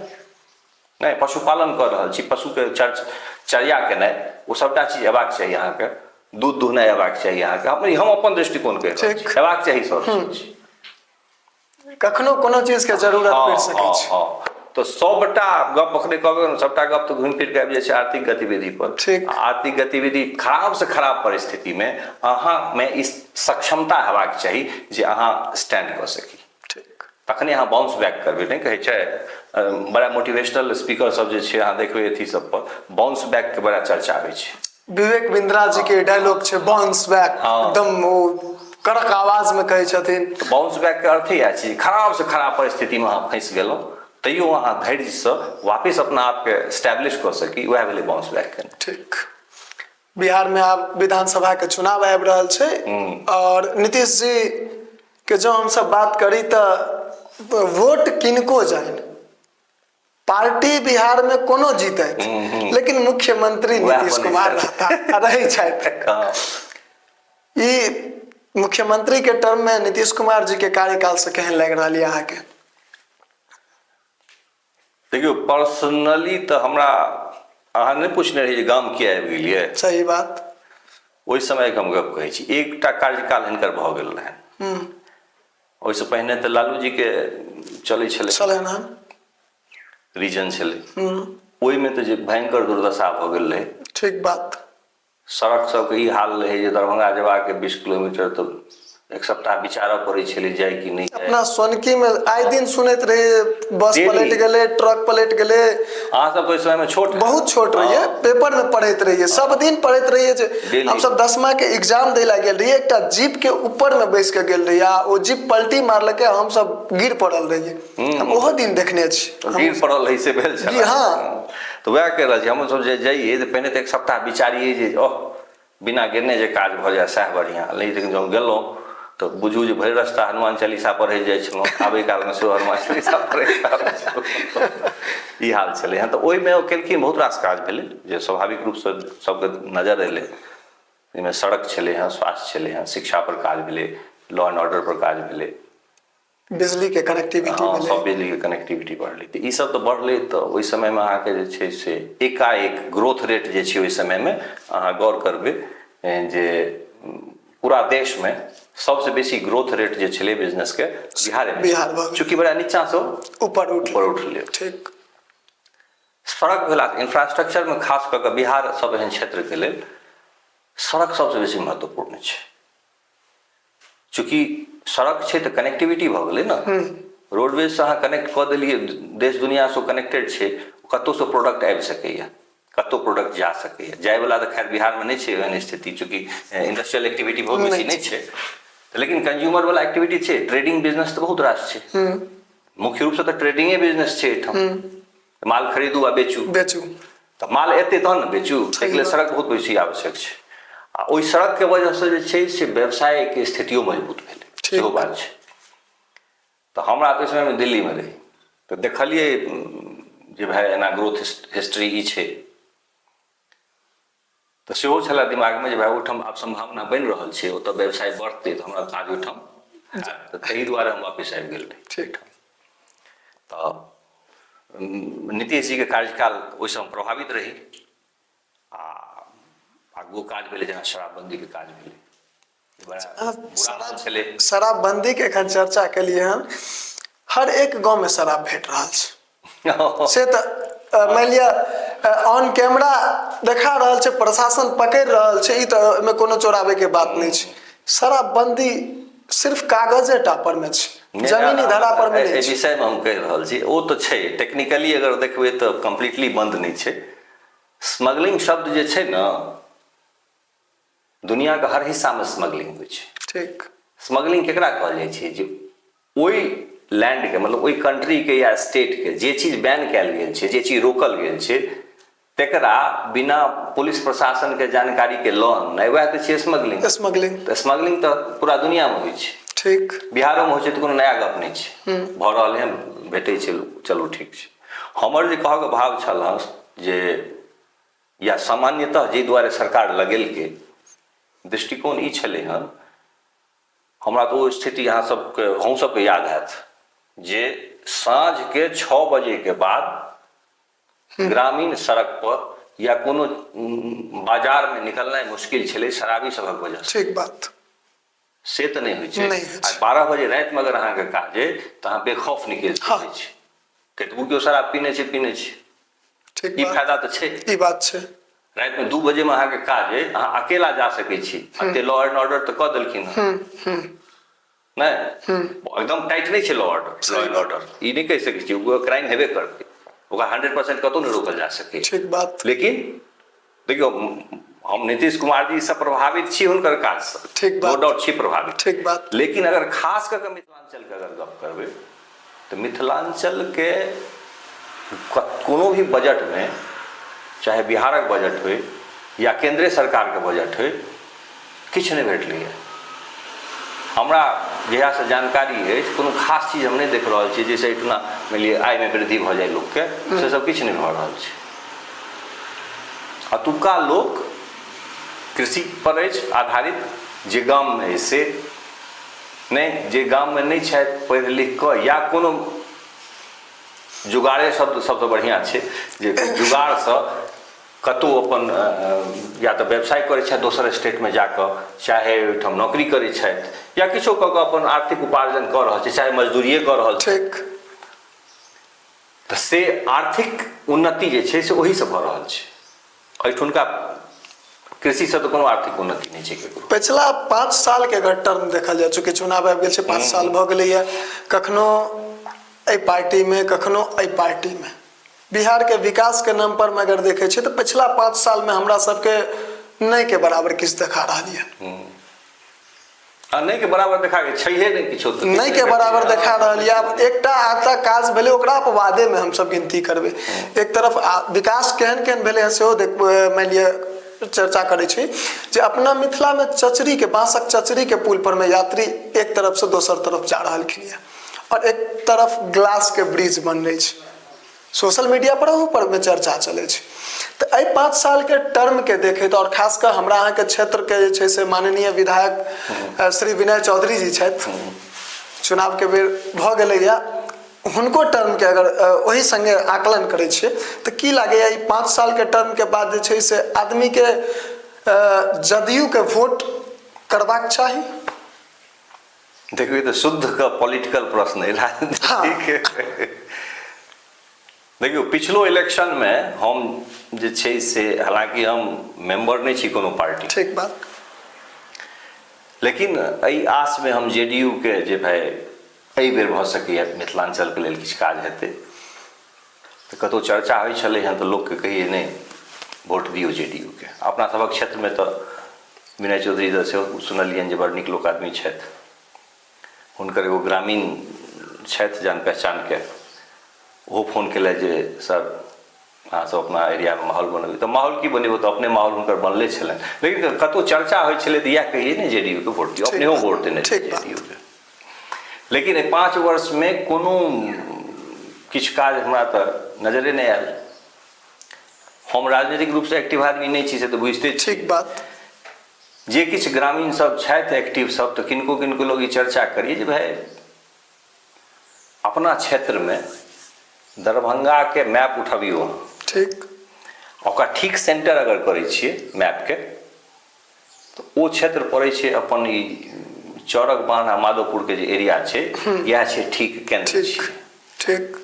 नहि, पशुपालन कऽ रहल छी, पशुके चर्या केनाइ, ओ सभटा चीज अयबाक चाही अहाँके, दूध दुहनाइ अयबाक चाही अहाँके। हम अपन दृष्टिकोण कहि रहल छी, अयबाक चाही सब चीज। कखनो कोनो चीज के जरूरत पड़ि सकै छै। हँ, तऽ सबटा गप अखने कहबै ने, सबटा गप तऽ घुमि फिर के आबि जाइ छै आर्थिक गतिविधि पर। ठीक। आर्थिक गतिविधि खराब से खराब परिस्थिति में अहाँ में ई सक्षमता हेबाक चाही जे अहाँ स्टैंड कऽ सकी। ठीक। तखने अहाँ बाउंस बैक करबै। नहि कहै छै, बड़ा मोटिवेशनल स्पीकर सब जे छै, अहाँ देखबै अथी सब पर बाउंस बैक के बड़ा चर्चा होइ छै। विवेक बिंद्रा जी के डायलॉग छै बाउंस बैक। एकदम ओ कड़क आवाज में कहै छथिन। तऽ बाउंस बैक के अर्थ इएह छै, खराब से खराब परिस्थिति में अहाँ फँसि गेलहुँ तैयो अहाँ धैर्यसँ वापिस अपना आपके स्टैब्लिश कऽ सकी, वएह भेलै बाउंस बैक केनाइ। ठीक। बिहार में आब विधानसभा के चुनाव आबि रहल छै और नीतीश जी के जँ हमसब बात करी तऽ वोट किनको जानि, पार्टी बिहार में कोनो जीतथि, लेकिन मुख्यमंत्री वएह नीतीश बनै कुमार छथि। रहता, रहै छथि। ई मुख्यमंत्री के टर्म में नीतीश कुमार जी के कार्यकाल से केहन लागि रहल यऽ अहाँके? देखियौ, पर्सनली तऽ हमरा अहाँ नहि पूछने रही जे गाम किया आबि गेलियै। सही बात। ओहि समयके हम गप कहै छी। एकटा कार्यकाल हिनकर भऽ गेल रहनि, ओहिसँ पहिने तऽ लालू जीके चलै छलै। छलनि हन। रीजन छलै, ओहिमे तऽ जे भयंकर दुर्दशा भऽ गेल रहै। ठीक बात। सड़क सबके ई हाल रहै जे दरभंगा जेबाक 20 किलोमीटर तऽ एक सप्ताह विचारऽ पड़ै छलै जाय कि नहि जाय। अपना सोनकी में आइ दिन सुनैत रहियै बस डेली। पलटि गेलै, ट्रक पलटि गेलै। अहाँ सब तऽ ओहि समयमे छोट हैब। बहुत छोट रहियै। पेपर में पढ़ैत रहियै, सब दिन पढ़ैत रहियै जे डेली। हमसब 10मा के एग्जाम दै लए गेल रहियै, एकटा जीप के ऊपर में बैस के गेल रहियै आ ओ जीप पलटी मारलकै, हमसब गिर पड़ल रहियै। हम ओहो दिन देखने छी। गिर पड़ल रही से भेल छल? जी, हाँ। तऽ वएह कहि रहल छी, हमसब जे जइयै तऽ पहिने तऽ एक सप्ताह विचारियै जे ओह बिना गेने जे काज भऽ जाय सएह बढ़िआँ। लेकिन जँ गेलहुँ तऽ बुझू जे भरि रस्ता हनुमान चालीसा पढ़ैत जाइ छलहुँ, आबै कालमे सेहो हनुमान चालीसा पढ़ैत आबै छलहुँ, ई हाल छलै हँ। तऽ ओहिमे ओ केलखिन, बहुत रास काज भेलै जे स्वाभाविक रूपसँ सबके नजर एलै, जाहिमे सड़क छलै हँ, स्वास्थ्य छलै हँ, शिक्षा पर काज भेलै, लॉ एंड ऑर्डर पर काज भेलै, बिजली के कनेक्टिविटी भेलै। सब बिजली के कनेक्टिविटी बढ़लै, तऽ ई सब तऽ बढ़लै। तऽ ओहि समयमे अहाँके जे छै से एकाएक ग्रोथ रेट जे छै, ओहि समयमे अहाँ गौर करबै जे पूरा देशमे सबसँ बेसी ग्रोथ रेट जे छलै बिजनेसके, बिहारेमे। बिहार भऽ गेल। चूँकि बड़ा नीचाँसँ ऊपर उठलै। ऊपर उठलै। ठीक। सड़क भेला इन्फ्रास्ट्रक्चरमे खास कऽ कऽ बिहार सब एहन क्षेत्रके लेल सड़क सबसँ बेसी महत्वपूर्ण छै। चूँकि सड़क छै तऽ कनेक्टिविटी भऽ गेलै ने। रोडवेजसँ अहाँ कनेक्ट कऽ देलियै, देश दुनिआँसँ कनेक्टेड छै, कतहुसँ प्रोडक्ट आबि सकैए, कतहु प्रोडक्ट जा सकैए। जायवला तऽ खैर बिहारमे नहि छै एहन स्थिति, चूँकि इंडस्ट्रियल एक्टिविटी बहुत बेसी नहि छै, लेकिन कंज्यूमरवला एक्टिविटी छै। ट्रेडिंग बिजनेस तऽ बहुत रास छै, मुख्य रूपसँ तऽ ट्रेडिंगे बिजनेस छै एहिठाम। माल खरीदू आ बेचू। बेचू। तऽ माल एतै तहन ने बेचू। ताहिके लेल सड़क बहुत बेसी आवश्यक छै आ ओहि सड़कके वजहसँ जे छै से व्यवसायके स्थितियो मजबूत भेलै, सेहो बात छै। तऽ हमरा तऽ ओहि समयमे दिल्लीमे रही तऽ देखलियै जे भाय एना ग्रोथ हिस्ट्री ई छै, तऽ सेहो छलए दिमागमे जे भाय ओहिठाम आब सम्भावना बनि रहल छै, ओतऽ व्यवसाय बढ़तै तऽ हमरा काज ओहिठाम हैत, तऽ ताहि दुआरे हम वापिस आबि गेल रही। ठीक। तऽ नीतीश जीके कार्यकाल ओहिसँ हम प्रभावित रही आ आगुओ काज भेलै, जेना शराबबन्दीके काज भेलै। बड़ा बुरा हाल छलै। शराबबंदी के एखन चर्चा केलियै हन, हर एक गाँवमे शराब भेट रहल छै। से तऽ मानि लिअ ऑन कैमरा देखा रहल छै, प्रशासन पकड़ि रहल छै, ई तऽ ओहिमे कोनो चोराबैके बात नहि छै। शराबबंदी सिर्फ कागजे टा पर मे छै, जमीनी धरा पर मे नहि एहि छै। विषयमे हम कहि रहल छी, ओ तऽ छै, टेक्निकली अगर देखबै तऽ कम्प्लीटली बन्द नहि छै। स्मगलिंग शब्द जे छै ने, दुनियाके हर हिस्सामे स्मगलिंग होइ छै। ठीक। स्मगलिंग केकरा कहल जाइ छै? जे ओहि लैंडके, मतलब ओहि कंट्रीके या स्टेटके जे चीज बैन कयल गेल छै, जे चीज रोकल गेल छै, तकरा बिना पुलिस प्रशासनके जानकारीके लऽ अननाइ, वएह तऽ छियै स्मगलिंग। स्मगलिंग। तऽ स्मगलिंग तऽ पूरा दुनियामे होइ छै। ठीक। बिहारोमे होइ छै, तऽ कोनो नया गप नहि छै, भऽ रहल हँ, भेटै छै, चलू ठीक छै। हमर जे कहऽके भाव छल हँ जे या सामान्यतः जाहि दुआरे सरकार लगेलकै, दृष्टिकोण ई छलै हन, हमरा तऽ ओ स्थिति अहाँ सबके, अहूँ सबके याद हैत जे साँझके 6 बजेके बाद ग्रामीण सड़क पर या कोनो बाजारमे निकलनाइ मुश्किल छलै शराबी सभक वजहसँ। ठीक बात। से तऽ नहि होइ छै। नहि होइ छै। आ 12 बजे रातिमे अगर अहाँके काज अइ तऽ अहाँ बेखौफ निकलि सकै छी, कतबो केओ शराब पीने छै, पीने छै। ठीक ई बात। फायदा तऽ छै। ई बात छै। रातिमे 2 बजेमे अहाँके काज अइ, अहाँ अकेला जा सकै छी। एते लॉ एंड ऑर्डर तऽ कऽ देलखिन हँ नहि, एकदम टाइट नहि छै law order, law and order ई नहि कहि सकै छी, ओ क्राइम हेबे करतै, ओकरा 100% कतहु नहि रोकल जा सकै। ठीक बात। लेकिन देखियौ, हम नीतीश कुमार जी से प्रभावित छी हुनकर काजसँ। ठीक बात। नो डाउट छी प्रभावित। ठीक बात। लेकिन अगर खास कऽ के मिथिलाञ्चलके अगर गप करबै तऽ मिथिलाञ्चलके कोनो भी बजटमे, चाहे बिहारक बजट होइ या केंद्रीय सरकारके बजट होइ, किछु नहि भेटलैए। हमरा जहियासँ जानकारी अछि, कोनो खास चीज हम नहि देख रहल छी जाहिसँ एहिठिना मानि लिअ आयमे वृद्धि भऽ जाय लोकके, से सब किछु नहि भऽ रहल छै। एतुक्का लोक कृषि पर अछि आधारित, जे गाममे अछि से नहि, जे गाममे नहि छथि पढ़ि लिख कऽ या कोनो जुगाड़े शब्द सबसँ बढ़िआँ छै जे जुगाड़सँ कतहु अपन या तऽ व्यवसाय करै छथि दोसर स्टेटमे जाकऽ, चाहे ओहिठाम नौकरी करै छथि या किछो कऽ कऽ अपन आर्थिक उपार्जन कऽ रहल छै, चाहे मजदूरिए कऽ रहल छै। ठीक। तऽ से आर्थिक उन्नति जे छै से ओहीसँ भऽ रहल छै। एहिठुनका कृषिसँ तऽ कोनो आर्थिक उन्नति नहि छै ककरो। पछिला 5 सालके अगर टर्म देखल जाय, चूँकि चुनाव आबि गेल छै, 5 साल भऽ गेलैए, कखनो एहि पार्टीमे, कखनो एहि पार्टीमे, बिहारके विकासके नाम पर मे अगर देखै छियै तऽ पछिला 5 सालमे हमरा सबके नहि के बराबर किछु देखा रहल यऽ। आ नहि के बराबर देखा के छैहे नहि किछो तऽ। नहि के बराबर देखा रहल यऽ। आब एकटा आधटा काज भेलै, ओकरा अपवादेमे हमसब गिनती करबै। एक तरफ विकास केहन केहन भेलै हँ सेहो देख, मानि लिअ चर्चा करै छी जे अपना मिथिलामे चचरीके, बाँसक चचरीके पुल परमे यात्री एक तरफसँ दोसर तरफ जा रहलखिन यऽ आओर एक तरफ ग्लासके ब्रिज बनलै छै, सोशल मीडिया पर ओहू पर मे चर्चा चलै छै। तऽ एहि 5 सालके टर्मके देखैत आओर खास कऽ हमरा अहाँके क्षेत्रके जे छै से माननीय विधायक श्री विनय चौधरी जी छथि, चुनावके बेर भऽ गेलैए, हुनको टर्मके अगर ओहि सङ्गे आकलन करै छियै तऽ की लागैए, ई 5 सालके टर्मके बाद जे छै से आदमीके जदयूके वोट करबाक चाही? देखियौ, तऽ शुद्ध के पॉलिटिकल प्रश्न अइ राजनीतिक। देखियौ, पिछलो इलेक्शनमे हम जे छै से, हालांकि हम मेंबर नहि छी कोनो पार्टी। ठीक बात। लेकिन एहि आसमे हम जे डी यू के जे भाय एहि बेर भऽ सकैए मिथिलाञ्चलके लेल किछु काज हेतै, तऽ कतहु चर्चा होइ छलै हँ तऽ लोकके कहियै नहि, वोट दियौ जे डी यू के। अपना सभक क्षेत्रमे तऽ विनय चौधरी तऽ सेहो सुनलियनि जे बड़ नीक लोक आदमी छथि। हुनकर एगो ग्रामीण छथि जान पहचानके, ओहो फोन केलथि जे सर, अहाँसभ अपना एरियामे माहौल बनबियौ। तऽ माहौल की बनेबै, तऽ अपने माहौल हुनकर बनले छलनि। लेकिन कतहु चर्चा होइ छलै तऽ इएह कहियै ने, जे डी यू के वोट दियौ। अपनेहो वोट देने जे डी यू के। लेकिन एहि 5 वर्षमे कोनो किछु काज हमरा तऽ नजरे नहि आयल। हम राजनीतिक रूपसँ एक्टिव आदमी नहि छी, से तऽ बुझिते छी। ठीक बात। जे किछु ग्रामीण सब छथि एक्टिव सब, तऽ किनको किनको लोग ई चर्चा करिए जे भाय अपना क्षेत्रमे दरभंगाके मैप उठबियौ अहाँ। ठीक। ओकरा ठीक सेंटर अगर करै छियै मैपके, तऽ ओ क्षेत्र पड़ै छै अपन ई चौरक बान्ह आ माधोपुरके जे एरिया छै, इएह छै ठीक केन्द्र। ठीक छै। ठीक।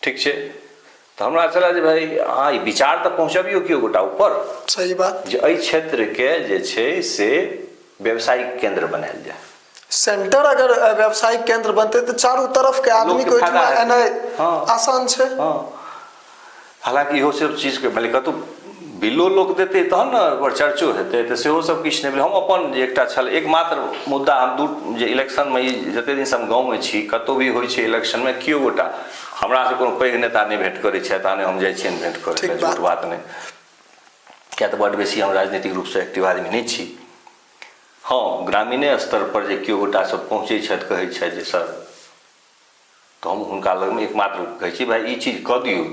ठीक छै, तऽ हमरा छलए जे भाय अहाँ ई विचार तऽ पहुँचबियौ केओ गोटा ऊपर। सही बात। जे एहि क्षेत्रके जे छै से व्यावसायिक केन्द्र बनायल जाय। सेंटर अगर व्यावसायिक केंद्र बनतै तऽ चारू तरफ के आदमी के लोकके फायदा ओहिठमा हेतै। एनाइ आसान छै। हँ, हालाँकि इहो सब चीजके मानि लिअ कतहु बिलो लोक देतै तहन ने ओकर चर्चो हेतै, तऽ सेहो सब किछु नहि भेलै। हम अपन जे एकटा छल एकमात्र मुद्दा, हम दू जे इलेक्शनमे ई जतेक दिनसँ हम गाँवमे छी, कतहु भी होइ छै इलेक्शनमे, केओ गोटा हमरासँ कोनो पैघ नेता नहि भेँट करै छथि आ नहि हम जाइ छियनि भेँट करै लए। झूठ बात नहि, किएक तऽ बड्ड बेसी हम राजनीतिक रूपसँ एक्टिव आदमी नहि छी। हँ, ग्रामीणे स्तरपर जे केओ गोटा सब पहुँचै छथि, कहै छथि जे सर, तऽ हम हुनका लगमे एकमात्र कहै छी, भाय ई चीज कऽ दियौ,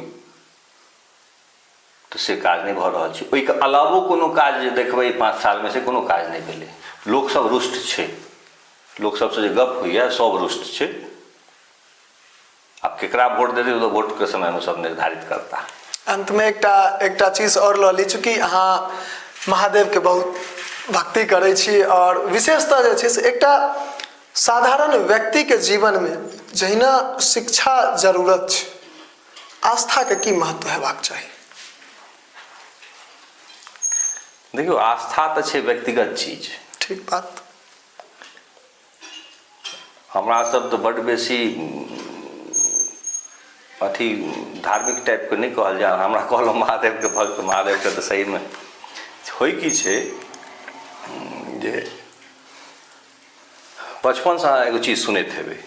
तऽ से काज नहि भऽ रहल छै। ओहिके अलावो कोनो काज जे देखबै 5 सालमे, से कोनो काज नहि भेलै। लोकसभ रुष्ट छै, लोकसभसँ जे गप होइए सभ रुष्ट छै। आब केकरा वोट देतै ओ तऽ वोटके समयमे सभ निर्धारित करता। अंतमे एकटा एकटा चीज आओर लऽ ली, चूँकि अहाँ महादेवके बहुत भक्ति करै छी आओर विशेषतः जे छै से एकटा साधारण व्यक्तिके जीवनमे जहिना शिक्षा जरूरत छै, आस्थाके की महत्व हेबाक चाही? देखियौ, आस्था तऽ छै व्यक्तिगत चीज। ठीक बात। हमरा सब तऽ बड्ड बेसी अथी धार्मिक टाइपके नहि कहल जाय, हमरा कहलहुँ महादेवके भक्त, महादेवके तऽ सहीमे होइ की छै जे बचपनसँ अहाँ एगो चीज सुनैत हेबै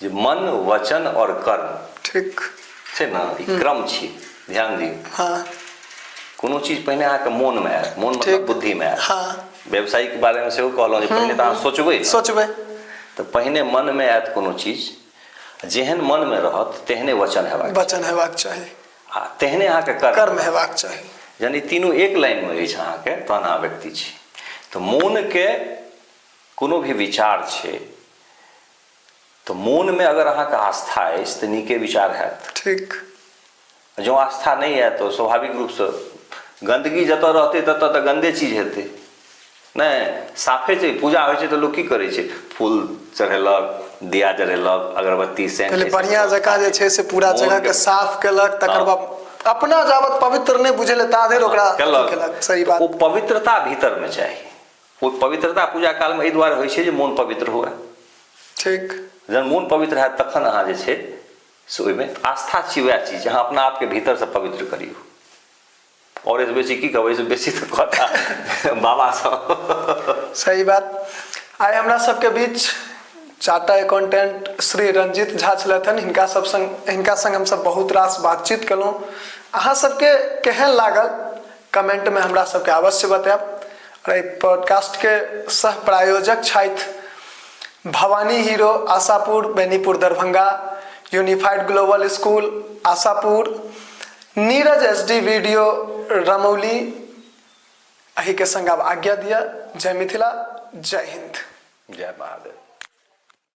जे मन, वचन आओर कर्म। ठीक छै ने? ई क्रम छी, ध्यान दियौ। कोनो चीज पहिने अहाँके मोनमे आयत, मोन मतलब बुद्धिमे आयत। व्यवसायिक बारेमे सेहो कहलहुँ जे पहिने तऽ अहाँ सोचबै ने। सोचबै। तऽ पहिने मनमे आयत कोनो चीज, जेहन मनमे रहत तेहने वचन हेबाक चाही। वचन हेबाक चाही। आ तेहने अहाँके कर्म। कर्म हेबाक चाही। यानी तीनू एक लाइनमे अछि अहाँके, तहन अहाँ व्यक्ति छी। तऽ मोनके कोनो भी विचार छै तऽ मोनमे अगर अहाँके आस्था अछि तऽ नीके विचार हैत। ठीक। जँ आस्था नहि आयत तऽ स्वाभाविक रूपसँ गन्दगी जतऽ रहतै ततऽ तऽ गन्दे चीज हेतै। नहि साफे छै, पूजा होइ छै तऽ लोक की करै छै? फूल चढ़ेलक, दिया जरेलक, अगरबत्ती, सेंट। पहिले बढ़िया जकाँ जे छै से पूरा जगह के साफ केलक, तकर बाद अपना जाबत पवित्र नहि बुझेलै ता धरि ओकरा केलक। सही बात। ओ पवित्रता भीतरमे चाही। ओ पवित्रता पूजा कालमे एहि दुआरे होइ छै जे मोन पवित्र हुए। ठीक। जहन मोन पवित्र हैत तखन अहाँ जे छै से ओहिमे आस्था छी, वएह चीज अहाँ अपना आपके भीतरसँ पवित्र करियौ। आओर एहिसँ बेसी की कहबै, एहिसँ बेसी तऽ कहता बाबा सब। सही बात। आइ हमरा सबके बीच चार्टर्ड अकाउंटेंट श्री रंजीत झा छलथि हन। हिनका सब संग, हिनका संग हमसब बहुत रास बातचीत केलहुँ। अहाँ सबके केहन लागल कमेंटमे हमरा सबके अवश्य बतायब। आओर एहि पॉडकास्टके सह प्रायोजक छथि Bhavani hero Ashapur Benipur Darbhanga, unified global school Ashapur, Neeraj S D video Ramauli. एहिके संग आब आज्ञा दिअ। जय मिथिला, जय हिंद, जय महादेव।